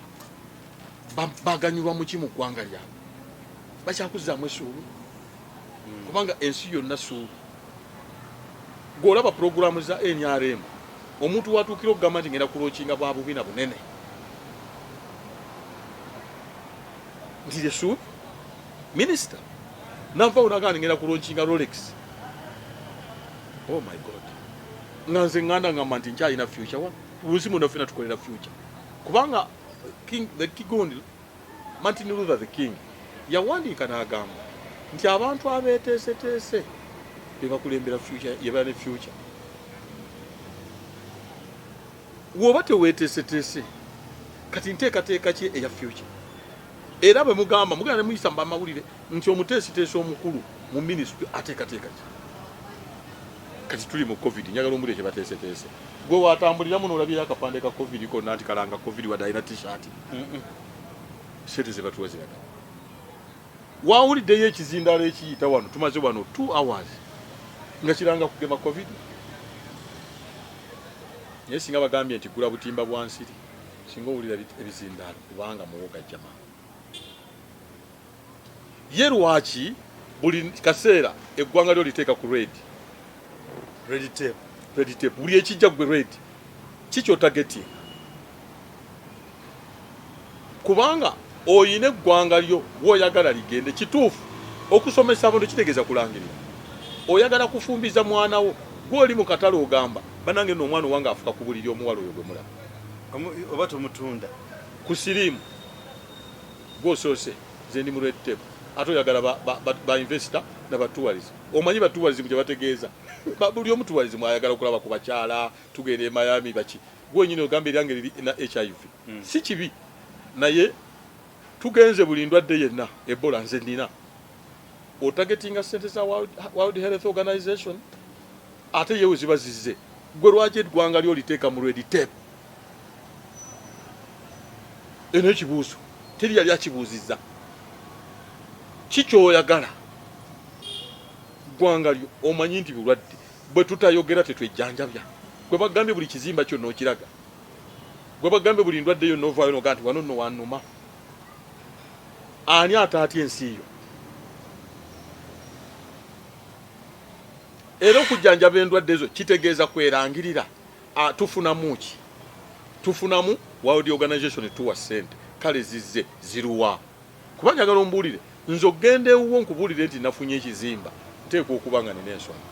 baganyulwa muki mu ggwanga lyabwe, bakyakuzzaamu essuubi, kubanga ensi yonna ssuubi. Gw'olaba puroguramu za NRM, omuntu watuukira okugamba nti ngenda kulaunchinga bwa bubina bunene nti lyessuubi, minisita nanvawo nagamba nti ngenda kulaunchinga Rolex. Oh my God, nga nze nganda ngamba nti nkyalina future wa bunsi muno? Ffena tukolera future, kubanga king the kigundi Martin Luther the King yawandiika n'agamba nti abantu abeeteeseteese be bakulembera future, yebala ne future. Woba teweeteeseteese, kati nteekateeka ki eya future? Era bwe mugamba mugenda ne muyisa mu bamawulire nti omuteesiteesi omukulu mu ministry ateekateeka ki? Kati tuli mu COVID, njagala omulire kye bateeseteese. Gwe watambuliramu n'olabyeyo akapande ka COVID konna nti kalanga COVID, wadde alina T-shirt? Sente ze batuwa ziraga. Wawuliddeyo ekizindaalo ekiyita wano? Tumaze wano 2 hours nga kiranga kugema COVID, naye singa bagambye nti gula butimba bwa nsiri, singa owulira ebizindaalo, kubanga muwoga jama. Ye lwaki buli kaseera eggwanga lyo liteeka ku red? Red tape. Red tape. Buli ekijja gwe red. Kikyotargetinga, kubanga oyina eggwanga lyo woyagala ligende. Kituufu, okusomesa abantu kitegeeza kulangirira. Oyagala kufumbiza mwana wo, gwoli mu katale ogamba, "Banange nno omwana owange afuka ku buliri, omuwala oyo gwe mulaba." Oba tomutunda. Ku siriimu gwosoose, nze ndi mu red tape. Ate oyagala ba investor naba tourism. Omanyi ba tourism kye bategeeza? Buli omu tourism ayagala okulaba ku bakyala, tugenda e Miami baki. Gwenyini ogamba eryange liri na HIV. Si kibi, naye tugenze buli ndwadde yenna, Ebola nze nina. Otargetinga sente za World Health Organization, ate yewe ziba zizze. Gwe lwaki eggwanga lyo liteeka mu red tape? Eno ekibuuzo teri yali akibuuzizza. Kikyoyagala ggwanga lyo, omanyi nti bulwadde bwe tutayogera tetwejjanjabya. Gwe bagambye buli kizimba kyonna okiraga, gwe bagambye buli ndwadde yonna ovaayo nogaa nti wano nno wanuma. Ani ataatya ensi yo? Era okujjanjaba endwadde ezo kitegeeza kwerangirira. Tufunamu ki? Tufunamu World Organization tuwa sente, kale zizze ziruwa? Kuba njagala ombuulire, nze okugenda ewuwo nkubuulire nti nafunye ekizimba, nteekwa okuba nga nina ensonga,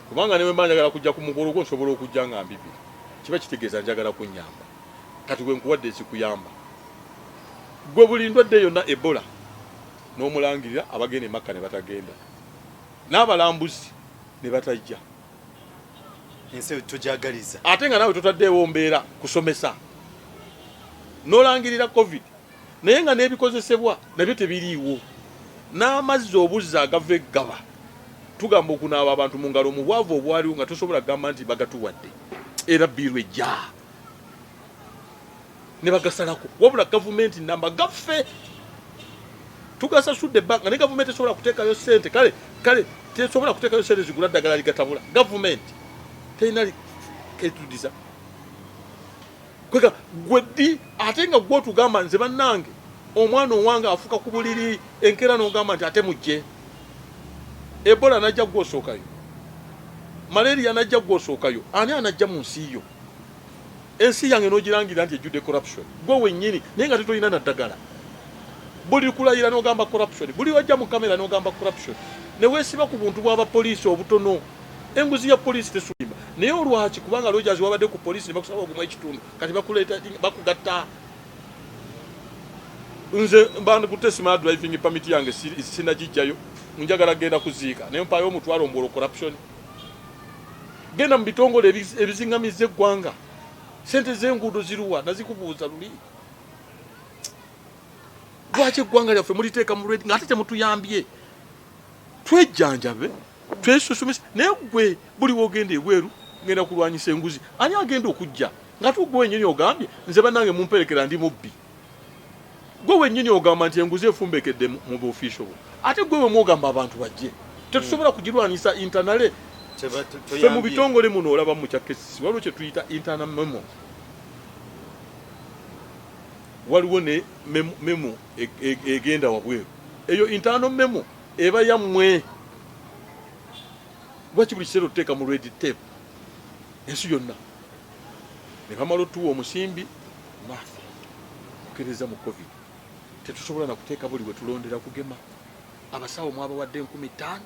kubanga ne bwe mba njagala kujja ku mukolo gwo, nsobola okujja nga mbibiri, kiba kitegeeza njagala kunnyamba. Kati gwe nkuwadde ekikuyamba, gwe buli ndwadde yonna, Ebola n'omulangirira, abagenda e Makka ne batagenda, n'abalambuzi ne batajja. Ensi togyagaliza. Ate nga naawe totaddeewo mbeera kusomesa, n'olangirira COVID, naye nga n'ebikozesebwa nabyo tebiriiwo, n'amazzi obuzzi agava eggaba tugamba okunaaba abantu mu ngalo mu bwavu obwaliwo, nga tosobola kugamba nti bagatuwadde, era bill ejja ne bagasalako. Wabula gavumenti namba gaffe tugasasudde ebbanga, naye gavumenti esobola kuteekayo sente. Kale kale. Tesobola kuteekayo sente zigula ddagala ligatabula. Gavumenti terina ketudiza kwega gwe ddi, ate nga gwe otugamba nze bannange omwana owange afuka ku buliri enkeera n'ogamba nti ate mujje Ebola najja gwe osookayo, malaria najja gwe osookayo, ani anajja mu nsi yo? Ensi yange n'ogirangira nti ejjudde corruption gwe wennyini, naye nga tetolina na ddagala. Buli kulayira n'ogamba corruption, buli wajja mu kamera n'ogamba corruption, ne weesiba ku buntu bw'abapoliisi obutono. Enguzi ya poliisi tesulimba, naye olwaki? Kubanga Rogers wabadde ku poliisi ne bakusaba ogumu ekitundu, kati bakuleeta bakugatta. Nze bandikutte simala driving permit yange sinagijjayo, njagala genda kuziika naye mpayo omutwalo mbu olwo corruption. Genda mu bitongole ebizingamizza eggwanga, sente z'enguudo ziruwa? Nazikubuuza luli. Lwaki eggwanga lyaffe muliteeka mu red ng'ate temutuyambye? Twejjanjabe, twesusumise, naye gwe buli wogenda ebweru ngenda kulwanyisa enguzi. Ani agenda okujja nga tugwe wenyini ogambye nze bannange mumperekera ndi mubbi? Gwe wenyini ogamba nti enguzi efumbekedde mu buofiisho bwo, ate gwe wemwogamba abantu bajje. Tetusobola kugirwanyisa internally. Ffe mu bitongole muno olaba mu kya KCC waliwo kye tuyita internal memo, waliwo ne memo egenda wabweru. Eyo internal memo eba yammwe. Lwaki buli kiseera otuteeka mu red tape ensi yonna? Ne bamala otuwa omusimbi naffe kukereza mu COVID, tetusobola na kuteeka buli we tulondera kugema. Abasawo mwabawadde 5000,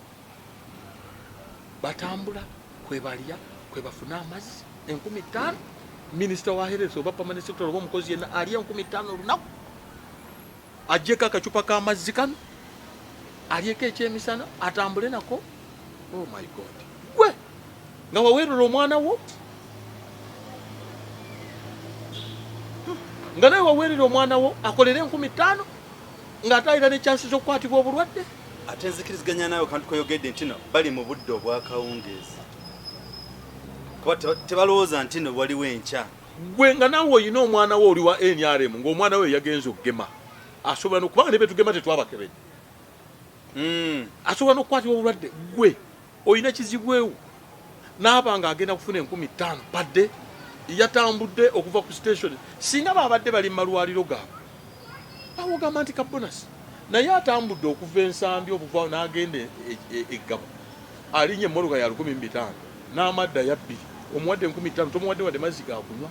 batambula kwebalya kwebafuna amazzi 5000. Minisita wa health oba permanent secretary oba omukozi yenna alya 5000 olunaku, ajjeko akacupa k'amazzi kano, alyeko ekyemisana, atambule nako. Oh my God, gwe nga waweerera omwana wo, nga nawe waweerera omwana wo akolere 5000 ng'ate alina ne chansi z'okukwatibwa obulwadde. Ate nzikiriziganya naawe kantu koyogedde nti no bali mu budde obwakawungeezi, kuba tebalowooza nti no waliwo enkya. Gwe nga naawe olina omwana wo oli wa NRM, ng'omwana we yagenze okugema, asobola nokubanga ne betugema tetwabakebedde, asobola n'okukwatibwa obulwadde. Gwe olina kizibwewo naaba nga agenda kufuna 5000 padde yatambudde okuva ku station. Singa babadde bali mu malwaliro gaabwe awo ogamba nti ka bonus, naye atambudde okuva ensambi okuva n'agenda eggaba, alinnya emmotoka ya 1500 n'amadda ya bbiri, omuwadde 5000, tomuwadde wadde mazzi ga kunywa.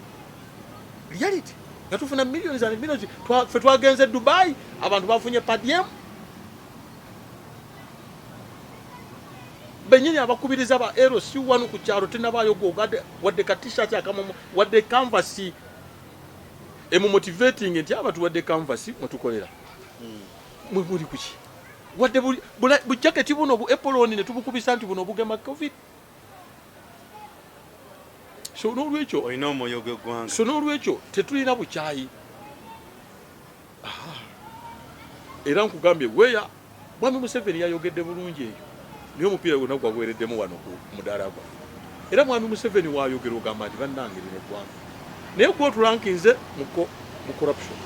Reality nga tufuna millions and millions. Ffe twagenze Dubai, abantu bafunye per diem. Benyini abakubiriza ba LC wano ku kyalo tenabaayo gogade wadde ka t-shirt akamumu wadde canvas emu motivating nti abatuwadde canvas mwetukolera mwe muli kuki wadde bujaketi buno bu apron ne tubukubisa nti buno bugema COVID. So n'olwekyo olina omwoyo gw'eggwanga. So n'olwekyo tetulina bukyayi. Era nkugambye weya Mwami Museveni yayogedde bulungi eyo, naye omupiira gwonna gwagwereddemu wano ku mudaala gwaffe. Era Mwami Museveni wayogera ogamba nti bannange lino eggwanga, naye gwotulankinze mu corruption,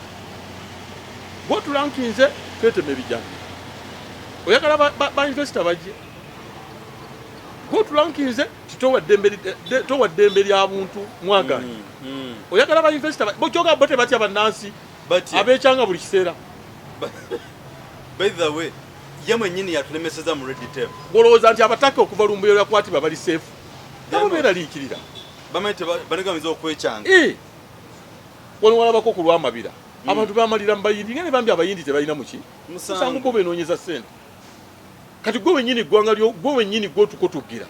gwotulankinze twetema ebijambiya, oyagala ba investor bajje, gwotulankinze titowa ddembe lya buntu mwaganye, oyagala ba investor bokyoga bo tebatya bannansi abekyanga buli kiseera. By the way, ye mwennyini yatulemeseza mu red tape. Golowooza nti abataka okuva Lumbuye lwakwatibwa bali safe? Nabo beeraliikirira. Bamanyi banegamiza okwekyanga. Wano walabako ku lwamabira abantu bamalira mu bayindi, nga ne bambi abayindi tebalina muki musango, bo benoonyeza ssente. Kati gwe wennyini eggwanga lyo, gwe wennyini gwe otukotugira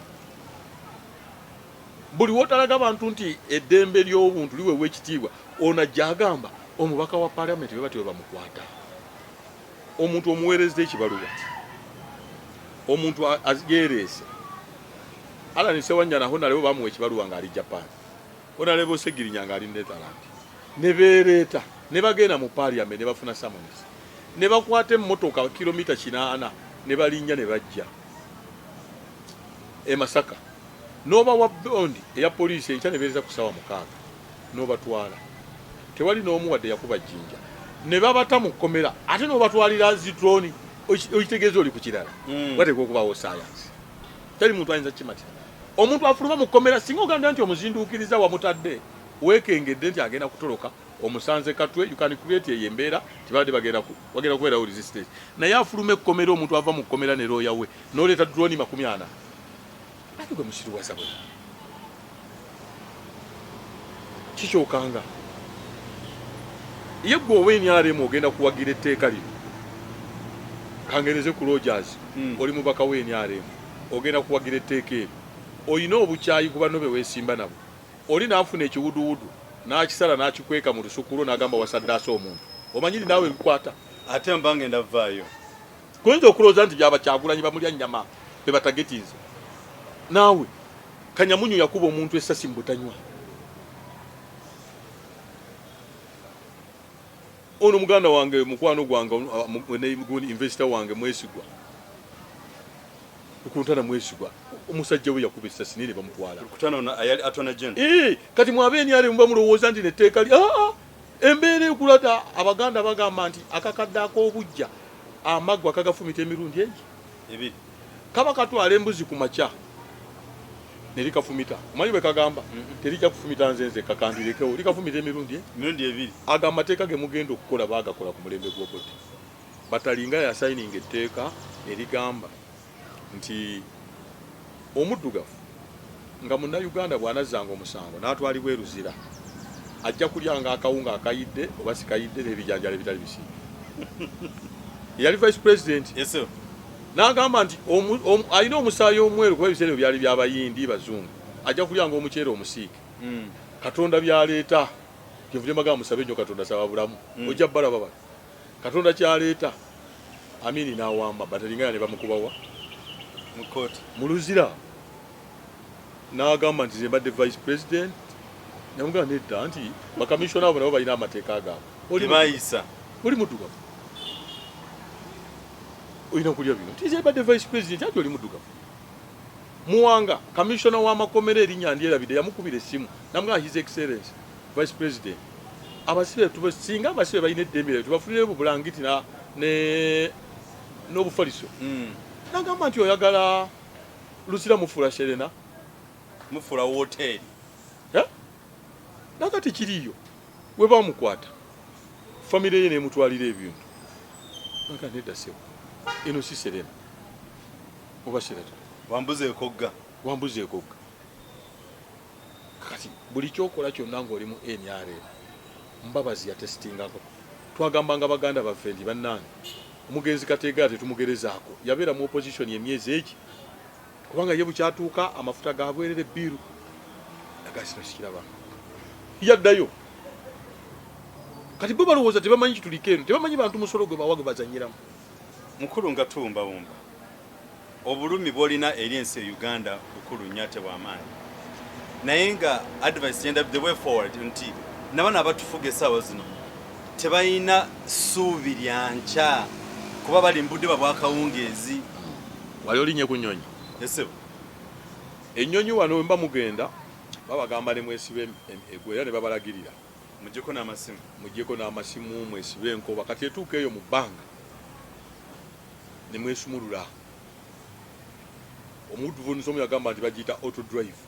buli wotalaga bantu nti eddembe ly'obuntu liweebwa ekitiibwa. Ono ajja agamba omubaka wa parliament bwe batyo bamukwata omuntu omuweerezza ekibaluwa, omuntu yeereese. Allan Ssewanyana honalebo bamuwa ekibaluwa ng'ali Japan, honalebo Segirinya ng'ali Netherland, ne beereeta ne bagenda mu parliament ne bafuna summons ne bakwata emmotoka kilomita 8 ne balinnya ne bajja e Masaka, n'obawa bondi eya poliisi enkya ne beereza ku ssaawa 6 n'obatwala. Tewali n'omu wadde yakuba jjinja ne babata mu kkomera, ate n'obatwalira zi drone, okitegeeza oli ku kirala. Wateekwa okubaawo science. Teri muntu ayinza kimatira. Omuntu afuluma mu kkomera singa ogamba nti omuzinduukiriza wamutadde weekengedde nti agenda kutoloka, omusanze katwe, you can create eyo embeera tibadde bagenda bagenda kubeerawo resistance. Naye afuluma ekkomera, omuntu ava mu kkomera ne looya we n'oleeta drone 40, ate gwe musiruwaza bwe kikyokanga ye gwe owa NRM ogenda kuwagira etteeka lino. Kangereze ku Rogers. Oli mubaka wa NRM, ogenda kuwagira etteeka eryo, olina obukyayi ku banno be weesimba nabo. Oli n'afuna ekiwuduwudu n'akisala n'akikweka mu lusuku lwo n'agamba wasaddaasa omuntu, omanyi naawe bikwata. Ate mba ngenda vaayo. Kuyinza okulowooza nti byaba Kyagulanyi bamulya nnyama be batagetinze. Naawe Kanyamunyu yakuba omuntu essasi mu butanywa. Ono muganda wange, mukwano gwange, investor wange Mwesigwa, Kuntana Mwesigwa, omusajja we yakuba essasi naye ne bamutwala. Kati mwabe NRM muba mulowooza nti netteeka li embeera ekulata. Abaganda bagamba nti akakadde ak'obujja amaggwa kagafumita emirundi egi ebiri. Kaba katwala embuzi ku makya ne likafumita, omanyi bwe kagamba? Terijja kufumita nze nzekka, kandirekewo. Likafumita emirundi emirundi ebiri. Ago amateeka ge mugenda okukola baagakola ku mulembe gw'Obote. Batalinga yasayininga etteeka erigamba nti omuddugavu nga Munnayuganda bw'anazzanga omusango n'atwalibwa e Luzira, ajja kulyanga akawunga akayidde oba sikayidde n'ebijanjaalo ebitali bisiike. Yali vice president. Yes, sir. N'agamba nti alina omusaayi omweru, kuba ebiseera ebyo byali by'Abayindi bazungu, ajja kulyanga omuceere omusiike. Katonda byaleeta, kyenvudde mbagamba musabe nnyo Katonda, saba bulamu. Ojja balaba bano. Katonda kyaleeta, Amini n'awamba Bataringaya ne bamukubawa mu kkooti mu Luzira, n'agamba nti nze mbadde vice president. Namugamba nedda, nti bakamishona abo nabo balina amateeka gaabwe. Tebayisa. Oli muddugavu, olina kulya bino. Nti nze mbadde vice president, ati oli muddugavu. Muwanga, kamishona w'amakomera, erinnya ndyerabidde, yamukubira essimu namugamba, His Excellence Vice President, abasibe tuba singa abasibe balina eddembe lyabwe, tubafunire bulangiti n'obufaliso. Nagamba nti oyagala Luzira mufuula Serena, mufuula woteeri. Nakati kiriyo we bamukwata, famire ye nemutwalira ebintu. Naga nedda ssebo, eno si Serena oba Sheraton. Wambuza ekogga. Wambuza ekogga. Kati buli kyokola kyonna ng'oli mu NRM, Mbabazi yatesitingako. Twagambanga baganda baffe nti bannange, omugenzi Kateegala tetumugerezaako, yabeera mu opposition emyezi egi, kubanga ye bukyatuuka amafuta ga bwerere bbiiru agasino sikiraba yaddayo. Kati bo balowooza tebamanyi kituliko eno, tebamanyi bantu musolo gwe bawa gwe bazanyiramu. Mukulu, nga tuwumbawumba, obulumi bwolina eri ensi e Uganda bukulu nnyo ate bwamaanyi, naye nga advice yenda the way forward nti nabano abatufuga essaawa zino tebalina ssuubi lyankya, kuba bali mbudde babwakawungeezi. Wali olinye ku nnyonyi? Esebo. Ennyonyi wano wemba mugenda babagamba ne mwesibe egwe, era ne babalagirira muggyeko n'amasimu. Muggyeko n'amasimu, mwesibe enkoba. Kati etuuka eyo mu bbanga ne mwesumulula. Omuvunusi omu yagamba nti bagiyita auto drive,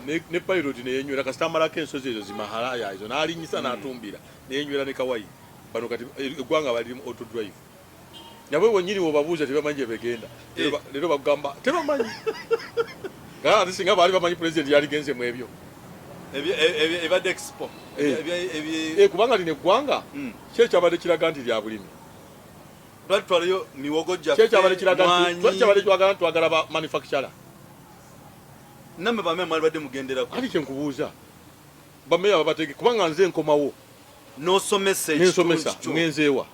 ne pilot neyenywera kasita amalako ensozi ezo zimahalaya ezo n'alinyisa n'atumbira neyenywera ne kawaii. Bano kati eggwanga baliri mu auto drive, nabo bwennyini wobabuuza tebamanyi gye begenda. Leero bakugamba tebamanyi. Ate singa baali bamanyi, president yaligenze mu ebyo. Ebadde expo. Kubanga lino eggwanga ki ekyabadde kiraga nti lya bulimi? Twalitwalayo miwogo. Ki ekyabadde kiraga nti kyabadde twagala twagala ba manufacturer? Nammwe bameya mwali badde mugenderako. Ati kyenkubuuza, bameya babatege, kubanga nze nkomawo n'osomesa. Nensomesa ngenzeewa?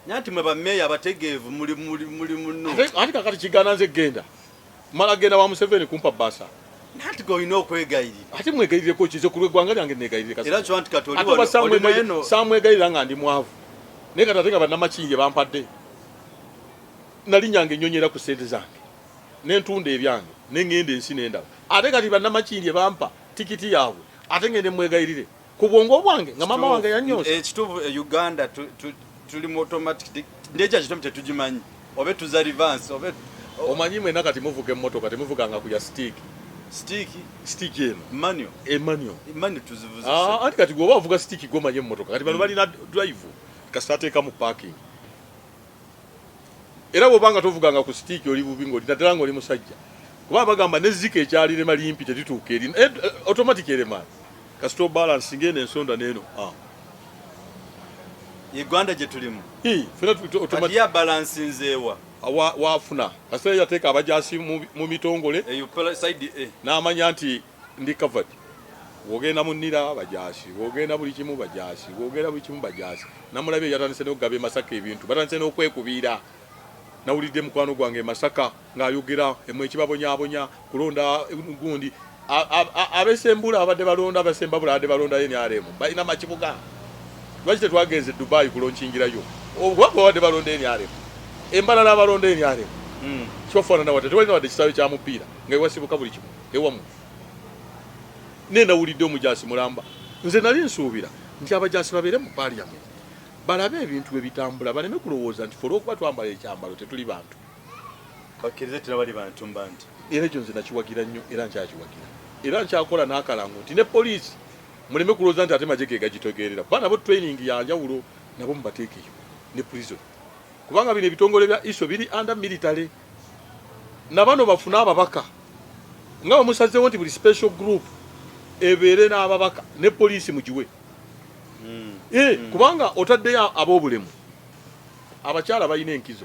Naye nti mwe bameya abategeevu muli muno. Ate kakati kigaana nze genda mala genda wa Museveni kumpa basa. Nanti gwe olina okwegayirira. Ate mwegayirireko kize ku lw'eggwanga lyange negayirire? Era kyo nti kati oli ate oba wano, oli neno. Samwegayirira nga ndi mwavu, naye kati ate nga bannamakinje bampadde, nalinyanga ennyonyi era ku ssente zange nentunda ebyange neŋŋenda ensi nendaba. Ate kati bannamakinje bampa tikiti yaabwe, ate ngende mwegayirire ku bwongo bwange nga maama wange yanyonsa? Ekituufu Uganda tuli mu automatic, ndekya kitomu tetugimanyi, oba tuza reverse oba Omanyi mwena kati muvuga emmotoka, temuvuganga ku ya stick. Stick. Stick eno. Manual. Emanual. Manual tuzivuze. Ah, anti kati gwoba ovuga stick gwomanyi emmotoka. Kati bano balina drive, kasita ateeka mu parking. Era bw'obanga tovuganga ku stick oli bubi, ng'oli naddala ng'oli musajja, kuba bagamba ne zika ekyalirema limpi terituuka eri automatic erema kasita obalance ng'eno ensonda n'eno. Ah. Uganda gye tulimu. Ii, fena automatic. Kati ya balansinzeewa? Wafuna kasita yateeka abajasi mu mitongole. Eyo side A. N'amanya nti ndi covered. Wogenda mu nnira bajasi, wogenda buli kimu bajasi, wogenda buli kimu bajasi. Namulabye yatandise n'okugaba e Masaka ebintu, batandise n'okwekubiira. Nawulidde mukwano gwange e Masaka ng'ayogera emwe ekibabonyaabonya kulonda gundi. Abesembula abadde balonda, abasembabula abadde balonda NRM balina makibuga. Lwaki tetwagenze Dubai kulonkingirayo? Oba babadde balonda NRM, embalala abalonda NRM kibafaanana wadde tewalina wadde kisaawe kya mupiira nga ewasibuka buli kimu ewamu. Naye nawulidde omujasi mulamba. Nze nali nsuubira nti abajasi babeere mu parliament balabe ebintu bwe bitambula, baleme kulowooza nti fe olw'okuba twambala ekyambalo tetuli bantu. Bakkirize tera bali bantu mba nti. Era ekyo nze nakiwagira nnyo, era nkyakiwagira, era nkyakola n'akalango nti ne poliisi muleme kulowooza nti ate magye ge gagitegeerera, kuba nabo training ya njawulo, nabo mubateekeyo ne prison, kubanga bino ebitongole bya ISO biri under military. Na bano bafune ababaka nga bamusazeewo nti buli special group ebeere n'ababaka, ne poliisi mugiwe. Kubanga otaddeyo ab'obulemu, abakyala balina enkizo,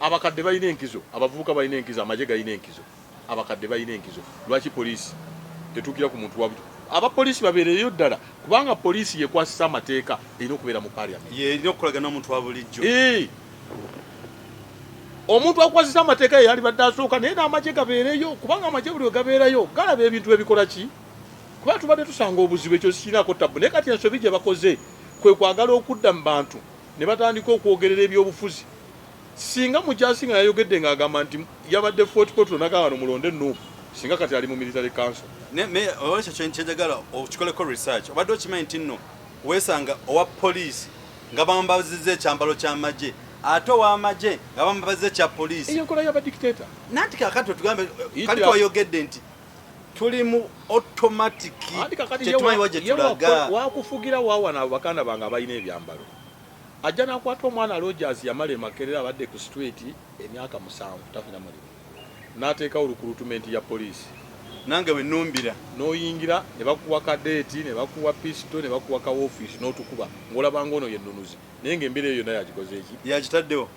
abakadde balina enkizo, abavubuka balina enkizo, amagye galina enkizo, abakadde balina enkizo. Lwaki poliisi tetuukira ku muntu wa buto? Abapoliisi babeereyo ddala, kubanga poliisi yekwasisa amateeka, erina okubeera mu parliament. Yerina okukolagana n'omuntu wa bulijjo. Omuntu akwasisa amateeka ye yalibadde asooka, naye n'amagye gabeereyo, kubanga amagye buli we gabeerayo galaba ebintu ebikola ki, kuba tubadde tusanga obuzibu. Ekyo sikirinaako tabbu, naye kati ensobi gye bakoze kwe kwagala okudda mu bantu ne batandika okwogerera ebyobufuzi. Singa mujasi nga yayogedde ng'agamba nti yabadde Fort Portal nagamba no mulonde NUP, singa kati ali mu military council. Oba ekyo kyenjagala okikoleko research. Obadde okimanyi nti nno weesanga owa poliisi nga bamubazizza ekyambalo ky'amagye, ate ow'amagye nga bamubazizza ekya poliisi? Eyo enkola y'abadictator. Nanti kakati otugambe kali twayogedde nti tuli mu automatic, tetumanyi wa gye tulaga. Wakufugira wawana abo bakanda bange abalina ebyambalo, ajja n'akwata omwana Rogers yamala emakerera, abadde ku street emyaka 7 tafuna mulimu, n'ateekawo recruitment ya poliisi. Nange bwe numbira. N'oyingira ne bakuwa kadeeti, ne bakuwa pisto, ne bakuwa ka ofiisi, n'otukuba ng'olaba ng'ono ye nnunuzi, naye ng'embeera eyo yonna yagikoze eki? Yagitaddewo.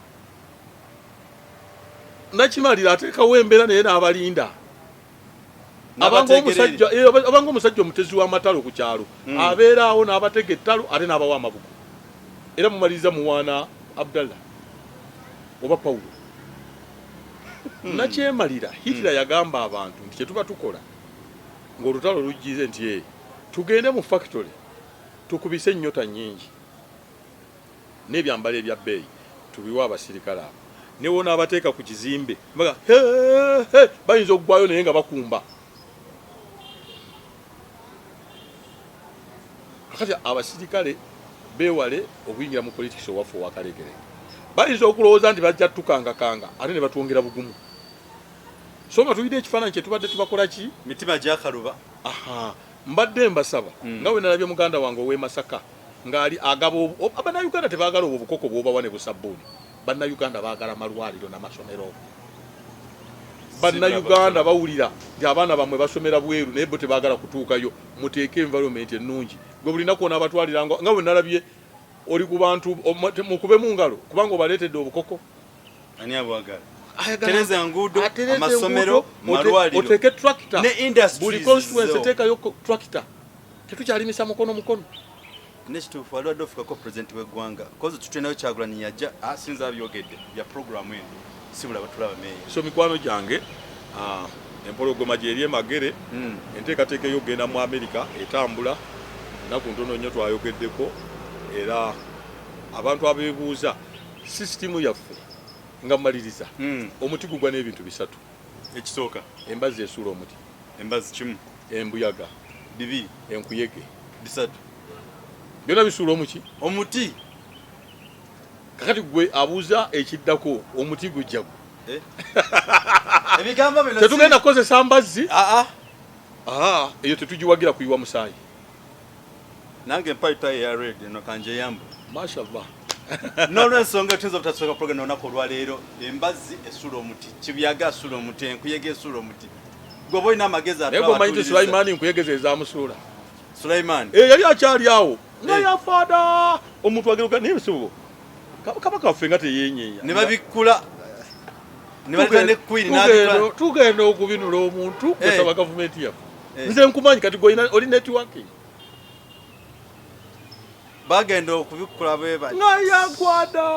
Nakimalira ateekawo embeera naye n'abalinda abanga omusajja omutezi w'amatalo ku kyalo, abeeraawo n'abatega ettalo ate n'abawa amabugo, era mumaliriza muwaana Abdallah oba Pawulo. Nakyemalira Hitler yagamba abantu nti kyetuba tukola ng'olutalo lujjize nti tugende mu factory tukubise ennyota nnyingi n'ebyambalo ebya bbeeyi tubiwe abasirikale abo, ne wonaabateeka ku kizimbe baga bayinza okugwayo naye nga bakumba. Kakati abasirikale beewale okuyingira mu politics owaffe owakalekereke, bayinza okulowooza nti bajja tukangakanga ate ne batwongera bugumu, so nga tulina ekifaananyi kye tubadde tubakola ki? Mitima gyakaluba. Aha, mbadde mbasaba nga bwe nalabye muganda wange ow'e Masaka ng'ali agaba Bannayuganda tebaagala obwo obukoko bw'obawa ne busabbuuni. Bannayuganda baagala malwaliro n'amasomero. Bannayuganda bawulira nti abaana bammwe basomera bweru, naye bo tebaagala kutuukayo. Muteeke environment ennungi gwe buli naku onaabatwalira nga bwe nalabye oli ku bantu mukube mu ngalo kubanga obaleetedde obukoko. Ani abwagala? Tereza enguudo, amasomero, malwaliro, oteeke tractor ne industries. Buli constituency teekayo tractor, tetukyalimisa mukono mukono. Nekituufu wali wadde ofukako pulezidenti w'eggwanga kozi tutulinayo Kyagulanyi yajja asinza abyogedde bya programu eno sibula batulaba meeya. So mikwano gyange, empologoma gyeri emagere. Enteekateeka ey'okugenda mu Amerika etambula, ennaku ntono nnyo twayogeddeko, era abantu abeebuuza sisitimu yaffe nga mmaliriza, omuti gugwa n'ebintu bisatu. Ekisooka, embazzi esuula omuti. Embazzi kimu, embuyaga 2, enkuyege 3, byonna bisuula omuki? Omuti. Kakati gwe abuuza ekiddako, omuti gujja gwe. Eh? Ebigambo bino tetugenda kukozesa mbazzi. Ah, ah. Ah, eyo tetugiwagira kuyiwa musaayi. Nange mpa etayi ya red eno kanjeyambu. Mashallah. N'olwensonga tuyinza obutasooka program olunaku olwaleero. Embazzi esula omuti, kibuyaga asula omuti, enkuyege esula omuti. Gwe oba olina amagezi Naye gwe omanyi nti Sulaimaani nkuyege ze zamusuula. Sulaimaani. Eh, yali akyali awo nga Eh. yafaada omuntu ageruka naye nsibubo kabaka waffe nga teyenyeenya. Ne babikkula ne baleeta ne queen n'abikula. Tugenda okubinula omuntu Eh. kwesaba gavumenti yaffe. Eh. Nze nkumanyi kati gwe oli networking. Bagenda okubikkula bwe bati. Nga yagwada.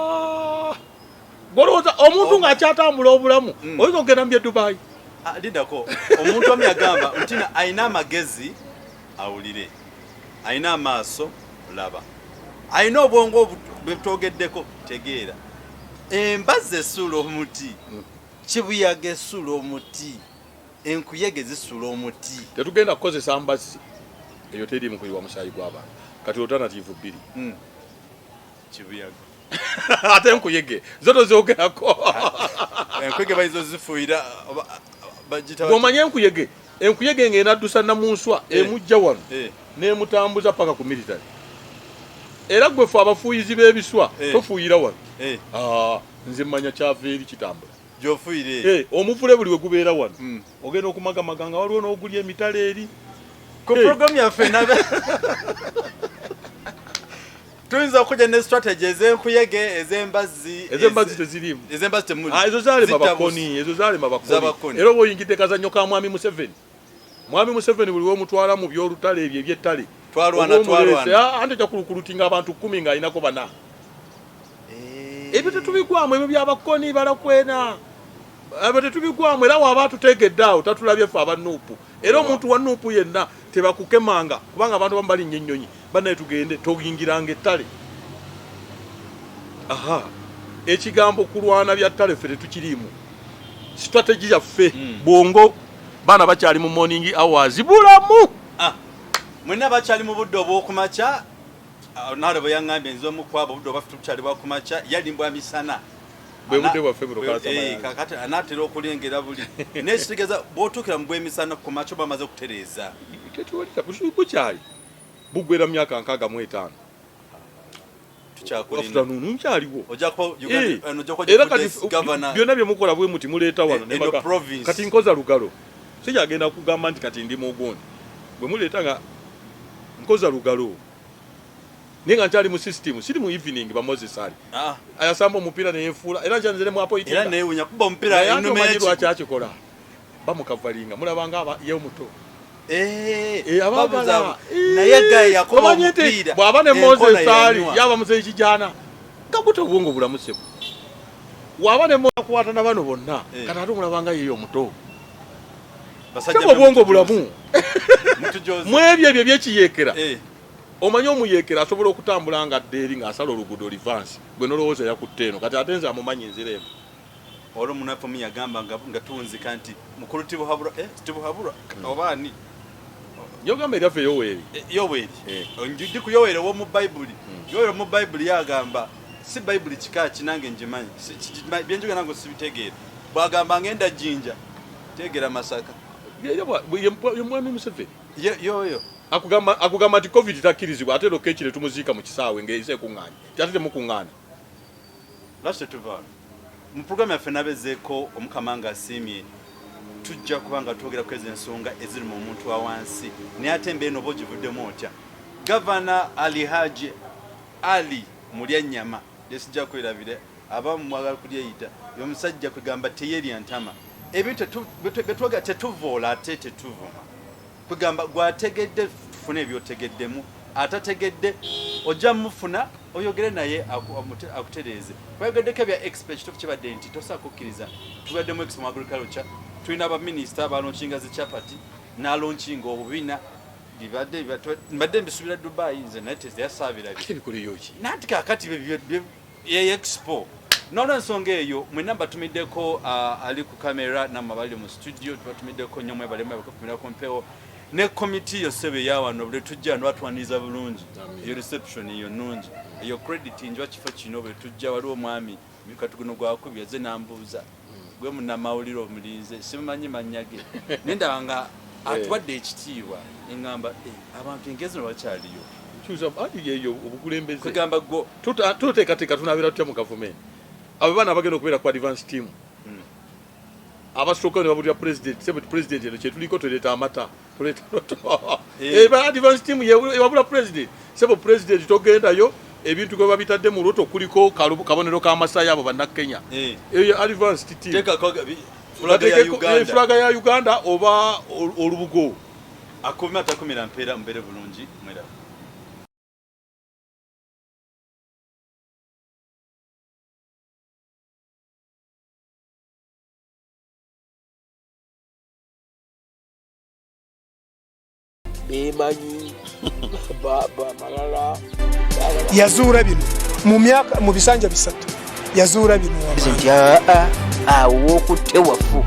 Golowooza omuntu ng'akyatambula obulamu oyinza okugenda mu bye Dubai. Ah, lindako omuntu omu yagamba nti alina amagezi awulire, alina amaaso laba, alina obwongo bwe twogeddeko tegeera. Embazzi esuula omuti, kibuyaga esuula omuti, enkuyege zisuula omuti. Tetugenda kukozesa mbazzi eyo teri mu kuyiwa musaayi gw'abantu. Kati alternative bbiri. Kibuyaga. Ate enkuyege zo tozoogerako. Enkuyege bayinza ozifuuyira bagiyita Bw'omanya enkuyege, enkuyege ng'enaddusa namunswa emujja wano n'emutambuza paka ku military. Era gwe ffe abafuuyizi b'ebiswa tofuuyira wano. Ah, nze mmanya kyava eri kitambula. Gy'ofuuyira eri. Omuvule buli we gubeera wano. Ogenda okumagamaga nga waliwo n'ogulya emitala eri. Ku program yaffe nabe tuyinza okujja ne strategy ez'enkuyege, ez'embazzi. Ez'embazzi teziriimu. Ez'embazzi temuli. Ah, ezo zaalema Zitta bakoni, ezo zaalema bakoni. Z'abakoni. Era oba oyingidde kazannyo ka Mwami Museveni. Mwami Museveni buli w'omutwala mu by'olutale ebyo eby'ettale. Twalwana, Oba omuleese, twalwana. ah, anti ojja kulukulutinga abantu 10 ng'alinako 4. Ebyo tetubigwamu, ebyo by'abakoni balakwena. Ebyo tetubigwamu, era waba atutegedde awo tatulabye ffe aba Nuupu. Era omuntu wa Nuupu yenna tebakukemanga kubanga abantu abamu balinnya ennyonyi. Bannaye tugende, toyingiranga ettale. Aha. Ekigambo kulwana bya ttale ffe tetukiriimu. Strategy yaffe bwongo baana bakyali mu morning hours bulamu. Ah, mwenna bakyali mu budde obw'okumakya. Naale bwe yaŋŋambye nze omu ku abo obudde obwaffe tubukyali bwa kumakya, yali mbwa misana. Bwe budde bwaffe buno kansama yange. Kakati anaatera okulengera buli. Naye kitegeeza bw'otuukira mu bw'emisana ku makya oba amaze okutereeza. Tetuwulira, bukyali. Buggwera mu myaka 65. Tukyakulinda. Afternoon, nkyaliwo. Ojja kuba Uganda, eno ojja kuba Era Deputy kati Governor. byonna bye mukola bwe muti muleeta wano ne Eno maka. province. Kati nkoza lugalo. Sikyagenda kugamba nti kati ndi mugundi. Bwe muleeta nga nkoza lugalo. Naye nga nkyali mu system, siri mu evening ba Moses Ali. Ayasamba omupiira ne yeefuula, era nkyanze ne mu appointinga. Era neewuunya kuba omupiira Naye ate ennume omanyi y'ekigo. lwaki akikola? Bamukavalinga, mulaba nga aba ye omuto. Abaagala. Babuza naye gaye yakuba Omanyi nti omupiira. bw'aba ne Enkona Moses Ali, yanywa. yaba muzeeyi Kijaana. Kakuta obwongo bulamu ssebo. Waba ne Moses akwata na bano bonna, kati ate omulaba nga ye omuto. Basajja Sebo obwongo bulamu. Mutujoze. Mu ebyo ebyo ebyekiyeekera. Omanyi omuyeekera asobola okutambula nga adda eri ng'asala oluguudo reverse. Gwe n'olowooza yakutte eno. Kati ate nze amumanyi nzira emu. Olwo munnaffe omu yagamba nga tuwunzika nti mukulu Tibuhaburwa, Tibuhaburwa, oba ani? Yogamba eryaffe Yoweri. Yoweri. Ndi ku Yoweri ow'omu Bayibuli. Yoweri mu Bayibuli yagamba, si Bayibuli kika ki nange ngimanyi. Bye njogera nange sibitegeera. Bw'agamba ngenda Jinja, tegeera Masaka. Ye Mwami Museveni. Ye, yoyo. Akugamba nti COVID takkirizibwa, ate lokka ekire tumuziika mu kisaawe ng'eyise ekuŋŋaanye. Nti ate temukuŋŋaana. Lwaki tetuva wano? Mu pulogulaamu yaffe nabezeeko Omukama ng'asiimye, tujja kuba nga twogera ku ezo ensonga eziri mu muntu wa wansi. Naye ate embeera eno oba ogivuddemu otya? Gavana Ali Haji Ali Mulyannyama, lyesijja kwerabira, abamu mwagala kulyeyita, ye omusajja kwegamba teyerya ntama. Ebintu bye twogera tetuvoola ate tetuvuma. Kwegamba gwategedde tufune ebyotegeddemu, atategedde ojja mufuna oyogere naye akutereeze. Twayogeddeko ebya expo, ekituufu kibadde nti tosobola kukkiriza. Tubadde mu expo mu agriculture, tulina baminisita balonkinga zi chapati n'alonkinga obubina. Mbadde mbisuubira Dubai nze, naye teyasaabirabye. Ate bikoleyo ki? Nanti kaakati ye expo. N'olwensonga eyo mwenna mbatumiddeko, ali ku kamera nammwe abali mu studio tubatumiddeko nnyo, mwebale mwebale ku mpewo. Ne komiti yo ssebo eya wano bwe tujja wano batwaniriza bulungi. Amen. Eyo reception eyo nnungi. Eyo credit njwa kifo kino bwe tujja waliwo omwami kati guno gwakubye azze n'ambuuza. Gwe munnamawulire omulinze, simumanyi mannya ge, naye ndaba nga atuwadde ekitiibwa, eŋŋamba, "Eh, abantu engezi zino bakyaliyo." Kyusa anti yeyo obukulembeze. Kwegamba gwo Tuteekateeka tunabeera tutya mu gavumenti? Abo baana abagenda okubeera ku advance team, abasooka ne babulira president, sebe president, eno kyetuliko, tuleeta amata, tuleeta. Eba advance team ewabula president, sebo president, togendayo, ebintu gwe babitadde mu luto kuliko kabonero k'amasayi, abo bannakenya. Eyo advance team. Teekako flag ya Bateekeko, Uganda. Flag ya Uganda oba olubugo. Akumi atakumira mpeera, mubeere bulungi, mweraba. Bemanyi malala. Yazuula bino mu myaka mu bisanja 3, yazuula bino. Nti aa, awo wokutte wafu.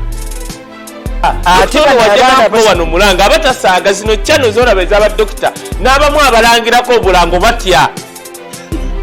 Ate Bano abaana wajja wano mulanga abatasaaga zino channel zolaba ez'abadokita n'abamu abalangirako obulango batya.